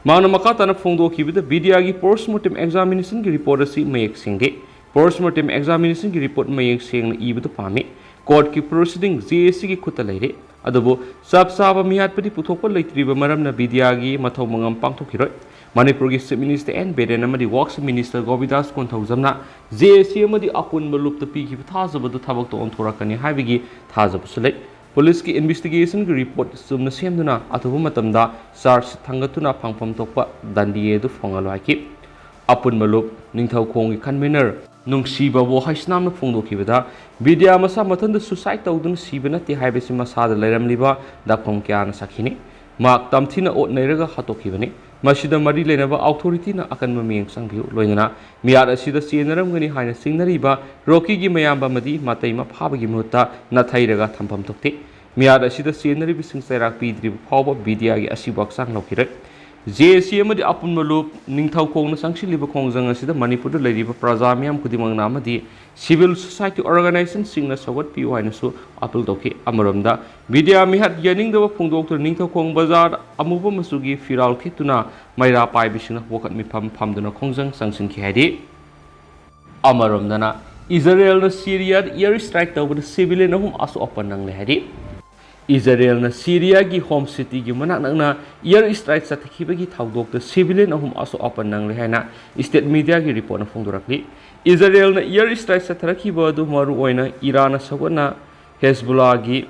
ꯃꯍꯥꯛꯅ ꯃꯈꯥ ꯇꯥꯅ ꯐꯣꯡꯗꯣꯛꯈꯤꯕꯗ ꯕꯤꯗ꯭ꯌꯥꯒꯤ ꯄꯣꯁꯃꯣꯔꯇꯦꯝ ꯑꯦꯛꯖꯥꯃꯤꯅꯦꯁꯟꯒꯤ ꯔꯤꯄꯣꯔꯠ ꯑꯁꯤ ꯃꯌꯦꯛ ꯁꯦꯡꯗꯦ꯫ ꯄꯣꯁꯃꯣꯔꯇꯦꯝ ꯑꯦꯛꯖꯥꯃꯤꯅꯦꯁꯟꯒꯤ ꯔꯤꯄꯣꯔꯠ ꯃꯌꯦꯛ ꯁꯦꯡꯅ ꯏꯕꯗꯨ ꯄꯥꯝꯃꯤ꯫ ꯀꯣꯔꯠꯀꯤ ꯄ꯭ꯔꯣꯁꯤꯗꯤꯡ ꯖꯦ ꯑꯦ ꯁꯤꯒꯤ ꯈꯨꯠꯇ ꯂꯩꯔꯦ꯫ ꯑꯗꯨꯕꯨ ꯆꯞ ꯆꯥꯕ ꯃꯤꯍꯥꯠꯄꯗꯤ ꯄꯨꯊꯣꯛꯄ ꯂꯩꯇ꯭ꯔꯤꯕ ꯃꯔꯝꯅ ꯕꯤꯗ꯭ꯌꯥꯒꯤ ꯃꯊꯧ ꯃꯉꯝ ꯄꯥꯡꯊꯣꯛꯈꯤꯔꯣꯏ꯫ ꯃꯅꯤꯄꯨꯔꯒꯤ ꯆꯤꯐ ꯃꯤꯅꯤꯁꯇꯔ ꯑꯦꯟ ꯕꯤꯔꯦꯟ ꯑꯃꯗꯤ ꯋꯥꯔꯛꯁ ꯃꯤꯅꯤꯁꯇꯔ ꯒꯣꯕꯤꯟꯗꯥꯁ ꯀꯣꯟꯊꯧꯖꯝꯅ ꯖꯦ ꯑꯦ ꯁꯤ ꯑꯃꯗꯤ ꯑꯄꯨꯟꯕ ꯂꯨꯞꯇ ꯄꯤꯈꯤꯕ ꯊꯥꯖꯕꯗꯨ ꯊꯕꯛꯇ ꯑꯣꯟꯊꯣꯔꯛꯀꯅꯤ ꯍꯥꯏꯕꯒꯤ ꯊꯥꯖꯕꯁꯨ ꯂꯩ꯫ ꯄꯨꯂꯤꯁꯀꯤ ꯏꯟꯚꯦꯁꯇꯤꯒꯦꯁꯟꯒꯤ ꯔꯤꯄꯣꯔꯠ ꯆꯨꯝꯅ ꯁꯦꯝꯗꯨꯅ ꯑꯊꯨꯕ ꯃꯇꯝꯗ ꯆꯥꯔꯖ ꯊꯥꯡꯒꯠꯇꯨꯅ ꯐꯪꯐꯝ ꯊꯣꯛꯄ ꯗꯟꯗꯤ ꯑꯗꯨ ꯐꯪꯍꯜꯂꯨ ꯍꯥꯏꯈꯤ꯫ ꯑꯄꯨꯟꯕ ꯂꯨꯞ ꯅꯤꯡꯊꯧꯈꯣꯡꯒꯤ ꯀꯟꯚꯦꯅꯔ ꯅꯨꯡꯁꯤꯕꯥꯕꯨ ꯍꯩꯁꯅꯥꯝꯅ ꯐꯣꯡꯗꯣꯛꯈꯤꯕꯗ, ꯕꯤꯗ꯭ꯌꯥ ꯃꯁꯥ ꯃꯊꯟꯇ ꯁꯨꯁꯥꯏꯗ ꯇꯧꯗꯨꯅ ꯁꯤꯕ ꯅꯠꯇꯦ ꯍꯥꯏꯕꯁꯤ ꯃꯁꯥꯗ ꯂꯩꯔꯝꯂꯤꯕ ꯗꯥꯛꯐꯝ ꯀꯌꯥꯅ ꯁꯥꯈꯤꯅꯤ꯫ ꯃꯍꯥꯛ ꯇꯝꯊꯤꯅ ꯑꯣꯠ ꯅꯩꯔꯒ ꯍꯥꯠꯇꯣꯛꯈꯤꯕꯅꯤ꯫ ꯃꯁꯤꯗ ꯃꯔꯤ ꯂꯩꯅꯕ ꯑꯣꯊꯣꯔꯤꯇꯤꯅ ꯑꯀꯟꯕ ꯃꯤꯠꯌꯦꯡ ꯆꯪꯕꯤꯌꯨ꯫ ꯂꯣꯏꯅꯅ ꯃꯤꯍꯥꯠ ꯑꯁꯤꯗ ꯆꯦꯟꯅꯔꯝꯒꯅꯤ ꯍꯥꯏꯅ ꯆꯤꯡꯅꯔꯤꯕ ꯔꯣꯀꯤꯒꯤ ꯃꯌꯥꯝꯕ ꯑꯃꯗꯤ ꯃꯇꯩ ꯃꯐꯥꯕꯒꯤ ꯃꯍꯨꯠꯇ ꯅꯥꯊꯩꯔꯒ ꯊꯝꯐꯝ ꯊꯣꯛꯇꯦ꯫ ꯃꯤꯍꯥꯠ ꯑꯁꯤꯗ ꯆꯦꯟꯅꯔꯤꯕꯁꯤꯡ ꯆꯩꯔꯥꯛ ꯄꯤꯗ꯭ꯔꯤꯕ ꯐꯥꯎꯕ ꯕꯤꯗ꯭ꯌꯥꯒꯤ ꯑꯁꯤꯕ ꯍꯛꯆꯥꯡ ꯂꯧꯈꯤꯔꯦ꯫ ꯖꯦ ꯑꯦ ꯁꯤ ꯑꯃꯗꯤ ꯑꯄꯨꯟꯕ ꯂꯨꯞ ꯅꯤꯡꯊꯧ ꯈꯣꯡꯅ ꯆꯪꯁꯤꯜꯂꯤꯕ ꯈꯣꯡꯖꯪ ꯑꯁꯤꯗ ꯃꯅꯤꯄꯨꯔꯗ ꯂꯩꯔꯤꯕ ꯄ꯭ꯔꯖꯥ ꯃꯤꯌꯥꯝ ꯈꯨꯗꯤꯡꯃꯛꯅ ꯑꯃꯗꯤ civil society organizationꯁꯤꯡꯅ ꯁꯧꯒꯠꯄꯤꯌꯨ ꯍꯥꯏꯅꯁꯨ appeal ꯇꯧꯈꯤ꯫ ꯑꯃꯔꯣꯝꯗ, ꯕꯤꯗ꯭ꯌꯥ ꯃꯤꯍꯥꯠ ꯌꯥꯅꯤꯡꯗꯕ ꯐꯣꯡꯗꯣꯛꯇꯨꯅ ꯅꯤꯡꯊꯧꯈꯣꯡ ꯕꯖꯥꯔꯗ ꯑꯃꯨꯕ ꯃꯆꯨꯒꯤ ꯐꯤꯔꯥꯜ ꯊꯦꯠꯇꯨꯅ ꯃꯩꯔꯥ ꯄꯥꯏꯕꯤꯁꯤꯡꯅ ꯋꯥꯀꯠ ꯃꯤꯐꯝ ꯐꯝꯗꯨꯅ ꯈꯣꯡꯖꯪ ꯆꯪꯁꯤꯟꯈꯤ ꯍꯥꯏꯔꯤ꯫ ꯑꯃꯔꯣꯝꯗꯅ, ꯏꯖꯔꯦꯜꯅ ꯁꯤꯔꯤꯌꯥꯗ air strike ꯇꯧꯕꯗ civilian ꯑꯍꯨꯝ ꯑꯁꯣꯛ ꯑꯄꯟ ꯅꯪꯂꯦ ꯍꯥꯏꯔꯤ꯫ ꯏꯖꯔꯦꯜꯅ ꯁꯤꯔꯤꯌꯥꯒꯤ ꯍꯣꯝ ꯁꯤꯇꯤꯒꯤ ꯃꯅꯥꯛ ꯅꯛꯅ air strike ꯆꯠꯊꯈꯤꯕꯒꯤ ꯊꯧꯗꯣꯛꯇ civilian ꯑꯍꯨꯝ ꯑꯁꯣꯛ ꯑꯄꯟ ꯅꯪꯂꯦ ꯍꯥꯏꯅ state mediaꯒꯤ reportꯅ ꯐꯣꯡꯗꯣꯔꯛꯂꯤ꯫ ꯏꯖꯔꯦꯜꯅ air strike ꯆꯠꯊꯔꯛꯈꯤꯕ ꯑꯗꯨ ꯃꯔꯨꯑꯣꯏꯅ ꯏꯔꯥꯟꯅ ꯁꯧꯒꯠꯅ ꯍꯦꯖꯕꯨꯜꯂꯥꯒꯤ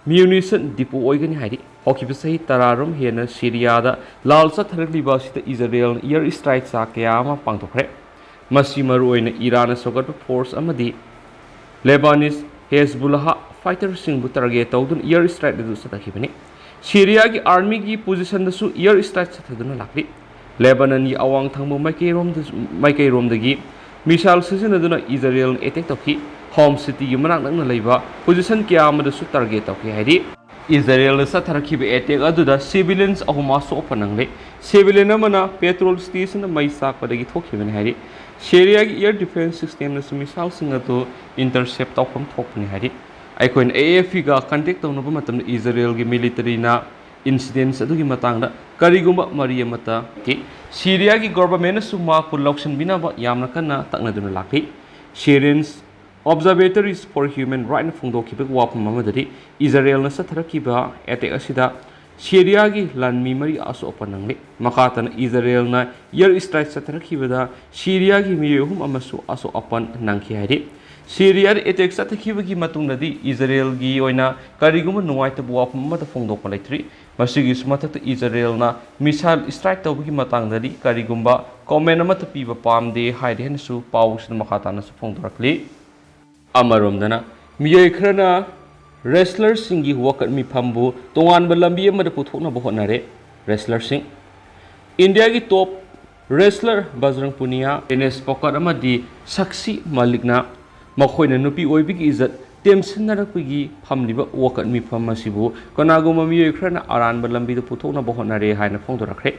munition depot ꯑꯣꯏꯒꯅꯤ ꯍꯥꯏꯔꯤ꯫ ꯍꯧꯈꯤꯕ ꯆꯍꯤ ꯇꯔꯥꯔꯣꯝ ꯍꯦꯟꯅ ꯁꯤꯔꯤꯌꯥꯗ ꯂꯥꯜ ꯆꯠꯊꯔꯛꯂꯤꯕ ꯑꯁꯤꯗ ꯏꯖꯔꯦꯜꯅ air strike ꯆꯥꯛ ꯀꯌꯥ ꯑꯃ ꯄꯥꯡꯊꯣꯛꯈ꯭ꯔꯦ꯫ ꯃꯁꯤ ꯃꯔꯨꯑꯣꯏꯅ ꯏꯔꯥꯟꯅ ꯁꯧꯒꯠꯄ force ꯑꯃꯗꯤ Lebanese Hezbollah fighterꯁꯤꯡꯕꯨ target ꯇꯧꯗꯨꯅ air strike ꯑꯗꯨ ꯆꯠꯊꯈꯤꯕꯅꯤ꯫ ꯁꯤꯔꯤꯌꯥꯒꯤ armyꯒꯤ positionꯗꯁꯨ air strike ꯆꯠꯊꯗꯨꯅ ꯂꯥꯛꯂꯤ꯫ ꯂꯦꯕꯅꯟꯒꯤ ꯑꯋꯥꯡ ꯊꯪꯕ ꯃꯥꯏꯀꯩꯔꯣꯝꯗ-, ꯃꯥꯏꯀꯩꯔꯣꯝꯗꯒꯤ missile ꯁꯤꯖꯤꯟꯅꯗꯨꯅ ꯏꯖꯔꯦꯜꯅ attack ꯇꯧꯈꯤ꯫ ꯍꯣꯝ ꯁꯤꯇꯤꯒꯤ ꯃꯅꯥꯛ ꯅꯛꯅ ꯂꯩꯕ position ꯀꯌꯥ ꯑꯃꯗꯁꯨ target ꯇꯧꯈꯤ ꯍꯥꯏꯔꯤ꯫ ꯏꯖꯔꯦꯜꯅ ꯆꯠꯊꯔꯛꯈꯤꯕ attack ꯑꯗꯨꯗ civilians ꯑꯍꯨꯝ ꯑꯁꯣꯛ ꯑꯄꯟ ꯅꯪꯂꯦ꯫ Civilian ꯑꯃꯅ petrol stationꯗ ꯃꯩ ꯆꯥꯛꯄꯗꯒꯤ ꯊꯣꯛꯈꯤꯕꯅꯤ ꯍꯥꯏꯔꯤ꯫ ꯁꯤꯔꯤꯌꯥꯒꯤ air defense systemꯅꯁꯨ missileꯁꯤꯡ ꯑꯗꯨ intercept ꯇꯧꯐꯝ ꯊꯣꯛꯄꯅꯤ ꯍꯥꯏꯔꯤ꯫ ꯑꯩꯈꯣꯏꯅ AFPꯒ contact ꯇꯧꯅꯕ ꯃꯇꯝꯗ ꯏꯖꯔꯦꯜꯒꯤ militaryꯅ incidents ꯑꯗꯨꯒꯤ ꯃꯇꯥꯡꯗ ꯀꯔꯤꯒꯨꯝꯕ ꯃꯔꯤ ꯑꯃꯠꯇ ꯂꯩꯇꯦ꯫ ꯁꯤꯔꯤꯌꯥꯒꯤ governmentꯅꯁꯨ ꯃꯍꯥꯛꯄꯨ ꯂꯧꯁꯤꯟꯕꯤꯅꯕ ꯌꯥꯝꯅ ꯀꯟꯅ ꯇꯛꯅꯗꯨꯅ ꯂꯥꯛꯂꯤ꯫ Syrians Observatories for Human Rightsꯅ ꯐꯣꯡꯗꯣꯛꯈꯤꯕ ꯋꯥꯐꯝ ꯑꯃꯗꯗꯤ ꯏꯖꯔꯦꯜꯅ ꯆꯠꯊꯔꯛꯈꯤꯕ attack ꯑꯁꯤꯗ ꯁꯤꯔꯤꯌꯥꯒꯤ ꯂꯥꯟꯃꯤ ꯃꯔꯤ ꯑꯁꯣꯛ ꯑꯄꯟ ꯅꯪꯂꯤ꯫ ꯃꯈꯥ ꯇꯥꯅ ꯏꯖꯔꯦꯜꯅ air strike ꯆꯠꯊꯔꯛꯈꯤꯕꯗ ꯁꯤꯔꯤꯌꯥꯒꯤ ꯃꯤꯑꯣꯏ ꯑꯍꯨꯝ ꯑꯃꯁꯨ ꯑꯁꯣꯛ ꯑꯄꯟ ꯅꯪꯈꯤ ꯍꯥꯏꯔꯤ꯫ ꯁꯤꯔꯤꯌꯥꯗ attack ꯆꯠꯊꯈꯤꯕꯒꯤ ꯃꯇꯨꯡꯗꯗꯤ ꯏꯖꯔꯦꯜꯒꯤ ꯑꯣꯏꯅ ꯀꯔꯤꯒꯨꯝꯕ ꯅꯨꯡꯉꯥꯏꯇꯕ ꯋꯥꯐꯝ ꯑꯃꯠꯇ ꯐꯣꯡꯗꯣꯛꯄ ꯂꯩꯇ꯭ꯔꯤ꯫ ꯃꯁꯤꯒꯤꯁꯨ ꯃꯊꯛꯇ ꯏꯖꯔꯦꯜꯅ missile strike ꯇꯧꯕꯒꯤ ꯃꯇꯥꯡꯗꯗꯤ ꯀꯔꯤꯒꯨꯝꯕ comment ꯑꯃꯠꯇ ꯄꯤꯕ ꯄꯥꯝꯗꯦ ꯍꯥꯏꯔꯤ ꯍꯥꯏꯅꯁꯨ ꯄꯥꯎꯁꯤꯗ ꯃꯈꯥ ꯇꯥꯅꯁꯨ ꯐꯣꯡꯗꯣꯔꯛꯂꯤ꯫ ꯑꯃꯔꯣꯝꯗꯅ, ꯃꯤꯑꯣꯏ ꯈꯔꯅ wrestlerꯁꯤꯡꯒꯤ ꯋꯥꯀꯠ ꯃꯤꯐꯝꯕꯨ ꯇꯣꯉꯥꯟꯕ ꯂꯝꯕꯤ ꯑꯃꯗ ꯄꯨꯊꯣꯛꯅꯕ ꯍꯣꯠꯅꯔꯦ꯫ Wrestlerꯁꯤꯡ ꯏꯟꯗꯤꯌꯥꯒꯤ top wrestler ꯕꯖꯔꯪ ꯄꯨꯅꯤꯌꯥ, ꯚꯤꯅꯦꯁ ꯐꯣꯒꯠ ꯑꯃꯗꯤ ꯁꯛꯁꯤ ꯃꯥꯂꯤꯛꯅ ꯃꯈꯣꯏꯅ ꯅꯨꯄꯤ ꯑꯣꯏꯕꯒꯤ ꯏꯖꯠ ꯇꯦꯝꯁꯤꯟꯅꯔꯛꯄꯒꯤ ꯐꯝꯂꯤꯕ ꯋꯥꯀꯠ ꯃꯤꯐꯝ ꯑꯁꯤꯕꯨ ꯀꯅꯥꯒꯨꯝꯕ ꯃꯤꯑꯣꯏ ꯈꯔꯅ ꯑꯔꯥꯟꯕ ꯂꯝꯕꯤꯗ ꯄꯨꯊꯣꯛꯅꯕ ꯍꯣꯠꯅꯔꯦ ꯍꯥꯏꯅ ꯐꯣꯡꯗꯣꯔꯛꯈ꯭ꯔꯦ꯫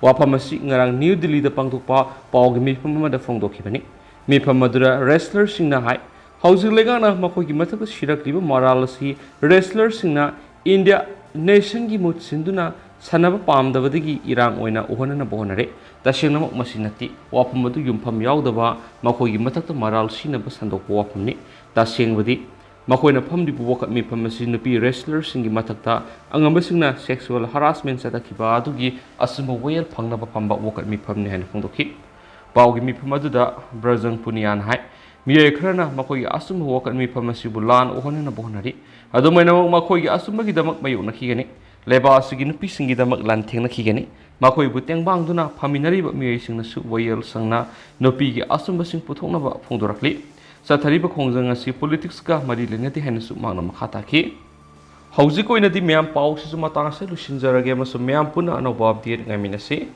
ꯋꯥꯐꯝ ꯑꯁꯤ ꯉꯔꯥꯡ ꯅ꯭ꯌꯨ ꯗꯤꯜꯂꯤꯗ ꯄꯥꯡꯊꯣꯛꯄ ꯄꯥꯎꯒꯤ ꯃꯤꯐꯝ ꯑꯃꯗ ꯐꯣꯡꯗꯣꯛꯈꯤꯕꯅꯤ꯫ ꯃꯤꯐꯝ ꯑꯗꯨꯗ ꯔꯦꯁꯂꯔꯁꯤꯡꯅ ꯍꯥꯏ, ꯍꯧꯖꯤꯛ ꯂꯩꯉꯥꯛꯅ ꯃꯈꯣꯏꯒꯤ ꯃꯊꯛꯇ ꯁꯤꯔꯛꯂꯤꯕ ꯃꯔꯥꯜ ꯑꯁꯤ ꯔꯦꯁꯂꯔꯁꯤꯡꯅ ꯏꯟꯗꯤꯌꯥ ꯅꯦꯁꯟꯒꯤ ꯃꯍꯨꯠ ꯁꯤꯟꯗꯨꯅ ꯁꯥꯟꯅꯕ ꯄꯥꯝꯗꯕꯗꯒꯤ ꯏꯔꯥꯡ ꯑꯣꯏꯅ ꯎꯍꯟꯅꯅꯕ ꯍꯣꯠꯅꯔꯦ꯫ ꯇꯁꯦꯡꯅꯃꯛ ꯃꯁꯤ ꯅꯠꯇꯦ꯫ ꯋꯥꯐꯝ ꯑꯗꯨ ꯌꯨꯝꯐꯝ ꯌꯥꯎꯗꯕ ꯃꯈꯣꯏꯒꯤ ꯃꯊꯛꯇ ꯃꯔꯥꯜ ꯁꯤꯅꯕ ꯁꯟꯗꯣꯛꯄ ꯋꯥꯐꯝꯅꯤ꯫ ꯇꯁꯦꯡꯕꯗꯤ ꯃꯈꯣꯏꯅ ꯐꯝꯂꯤꯕ ꯋꯥꯀꯠ ꯃꯤꯐꯝ ꯑꯁꯤ ꯅꯨꯄꯤ ꯔꯦꯁꯂꯔꯁꯤꯡꯒꯤ ꯃꯊꯛꯇ ꯑꯉꯝꯕꯁꯤꯡꯅ ꯁꯦꯛꯁꯨꯑꯦꯜ ꯍꯔꯥꯁꯃꯦꯟ ꯆꯠꯊꯈꯤꯕ ꯑꯗꯨꯒꯤ ꯑꯆꯨꯝꯕ ꯋꯥꯌꯦꯜ ꯐꯪꯅꯕ ꯐꯝꯕ ꯋꯥꯀꯠ ꯃꯤꯐꯝꯅꯤ ꯍꯥꯏꯅ ꯐꯣꯡꯗꯣꯛꯈꯤ꯫ ꯄꯥꯎꯒꯤ ꯃꯤꯐꯝ ꯑꯗꯨꯗ ꯕ꯭ꯔꯖꯪ ꯄꯨꯅꯤꯌꯥꯅ ꯍꯥꯏ, ꯃꯤꯑꯣꯏ ꯈꯔꯅ ꯃꯈꯣꯏꯒꯤ ꯑꯆꯨꯝꯕ ꯋꯥꯀꯠ ꯃꯤꯐꯝ ꯑꯁꯤꯕꯨ ꯂꯥꯟ ꯑꯣꯛꯍꯟꯅꯅꯕ ꯍꯣꯠꯅꯔꯤ꯫ ꯑꯗꯨꯃꯥꯏꯅꯃꯛ ꯃꯈꯣꯏꯒꯤ ꯑꯆꯨꯝꯕꯒꯤꯗꯃꯛ ꯃꯥꯌꯣꯛꯅꯈꯤꯒꯅꯤ꯫ ꯂꯩꯕꯥꯛ ꯑꯁꯤꯒꯤ ꯅꯨꯄꯤꯁꯤꯡꯒꯤꯗꯃꯛ ꯂꯥꯟꯊꯦꯡꯅꯈꯤꯒꯅꯤ꯫ ꯃꯈꯣꯏꯕꯨ ꯇꯦꯡꯕꯥꯡꯗꯨꯅ ꯐꯝꯃꯤꯟꯅꯔꯤꯕ ꯃꯤꯑꯣꯏꯁꯤꯡꯅꯁꯨ ꯋꯥꯌꯦꯜ ꯁꯪꯅ ꯅꯨꯄꯤꯒꯤ ꯑꯆꯨꯝꯕꯁꯤꯡ ꯄꯨꯊꯣꯛꯅꯕ ꯐꯣꯡꯗꯣꯔꯛꯂꯤ꯫ ꯆꯠꯊꯔꯤꯕ ꯈꯣꯡꯖꯪ ꯑꯁꯤ ꯄꯣꯂꯤꯇꯤꯛꯁꯀ ꯃꯔꯤ ꯂꯩꯅꯗꯦ ꯍꯥꯏꯅꯁꯨ ꯃꯍꯥꯛꯅ ꯃꯈꯥ ꯇꯥꯈꯤ꯫ ꯍꯧꯖꯤꯛ ꯑꯣꯏꯅꯗꯤ ꯃꯌꯥꯝ ꯄꯥꯎꯁꯤꯁꯨ ꯃꯇꯥꯡ ꯑꯁꯤꯗ ꯂꯣꯏꯁꯤꯟꯖꯔꯒꯦ ꯑꯃꯁꯨꯡ ꯃꯌꯥꯝ ꯄꯨꯟꯅ ꯑꯅꯧꯕ ꯑꯞꯗꯦꯠ ꯉꯥꯏꯃꯤꯟꯅꯁꯤ꯫